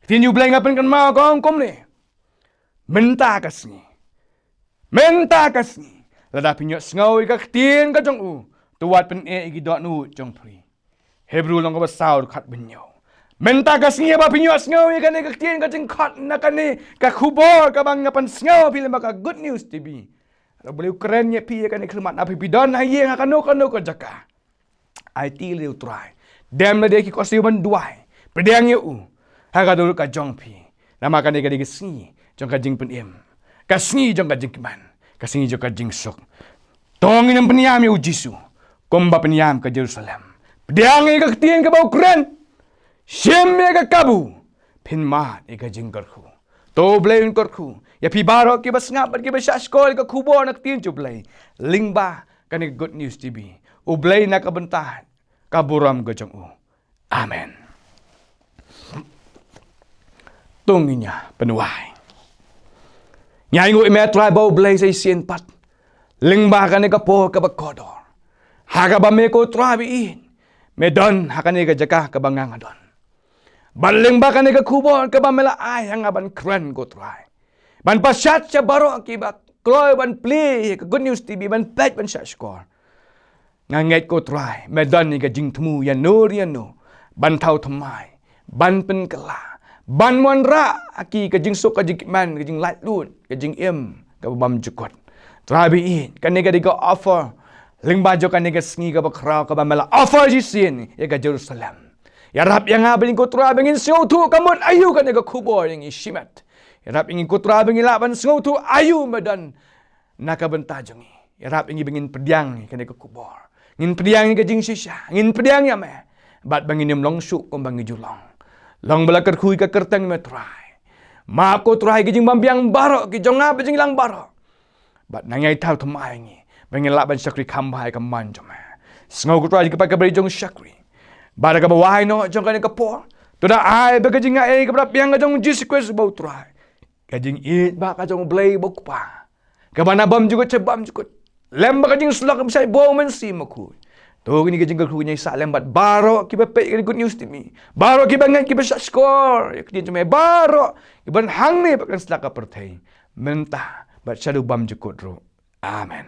Ktien U Blei nga pynkynmaw ka ong kumne: Mynta ka sngi, mynta ka sngi, lada phin ïohsngew ïa ka ktien ka jong u, to wat pyneh ïa ki dohnud jong phi. Hebru lynnong kaba saw, dkhot ba hynñiew. Mynta ka sngi haba phin ïohsngew ïa kane ka ktien ka jingkhot, na kane ka khubor kaba nga pynsngew ïa phi lyngba ka Good News T V, lada U Blei u kren ïa phi ïa kane ka khmat, haba phi don ha ïing, ha kano kano ka jaka, aiti lade ïa u Trai. Dem lade ki khohsiew ban duwai, pdiang ïa u ha ka dur ka jong phi. Namar kane ka dei ka sngi jong ka jingpynim, ka sngi jong ka jingkmen, ka sngi jong ka jingsuk. To ngin ym pynïam ïa u Jisu kumba pynïam ka Jerusalem. Pdiang ïa ka ktien kaba u kren, shim ïa ka kabu, phin mad ïa ka jingkyrkhu. To U Blei un kyrkhu ïa phi baroh kiba sngap bad kiba shahshkor ïa ka khubor na ka ktien jong U Blei lyngba kane ka Good News T V. U Blei na ka bynta ka burom ka jong u. Amen. To ngin ïa pynduwai. Ngi ainguh ïa me Trai ba U Blei sa shisien pat lyngba kane ka por kaba kordor, ha kaba me ko Trai ba ïeit me don ha kane ka jaka kaba nga nga don. Bad lyngba kane ka khubor kaba me la ai ha nga ban kren ko Trai, ban pashat sha baroh kiba kloi ban plie ïa ka Good News T V, ban peit, ban shahshkor. Nga ngeit ko Trai me don ïa ka jingthmu ïano ïano ban thaw thymmai, ban pynkylla, ban wanrah ha ki ka jingsuk, ka jingkmen, ka jinglaitluid, ka jingim kaba bymjukut. Trai ba ïeit, kane ka dei ka offer lyngba jong kane ka sngi kaba khraw kaba me la offer shisien ïa ka Jerusalem. Ïarap ïa nga bad ïa ngi ko Trai ba ngin sngewthuh ka mut aïu kane ka khubor ïa ngi shimet. Ïarap ïa ngi ko Trai ba ngin lah ban sngewthuh aïu me don na ka bynta jong ngi. Ïarap ïa ngi ba ngin pdiang ïa kane ka khubor, ngin pdiang ïa ka jingshisha, ngin pdiang ïa me, bad ba ngin ym long shuh kumba ngi ju long. Long ba la kyrkhu ïa ka kyrteng me Trai. Map ko Trai ki jingbymbiang baroh, ki jong nga bad jong ngi lang baroh. Bad nang ïai thaw thymmai ïa ngi ba ngin lah ban shakri kham bha ïa ka mon jong me. Sngew ko Trai ïa ki paid ki briew jong shakri. Bad ha kaba wai noh jong kane ka por, to da ai ba ka jingaiei kaba biang ka jong Jisu Khrist ba u Trai ka jingïeit ba ka jong U Blei ba U Kpa, kaba na bymjukut sha bymjukut, lem bad ka jingsyllok bishar bymman shi ma khu. To kane ka jingkyrkhu ngi sa lem bad baroh kiba peit ïa ka Good News T V, baroh kiba ngeit kiba shahshkor ïa ka jingkyrkhu, baroh kiba hangne bad kan sla ka pyrthei mynta bad shaduh bymjukut ruh. Amen.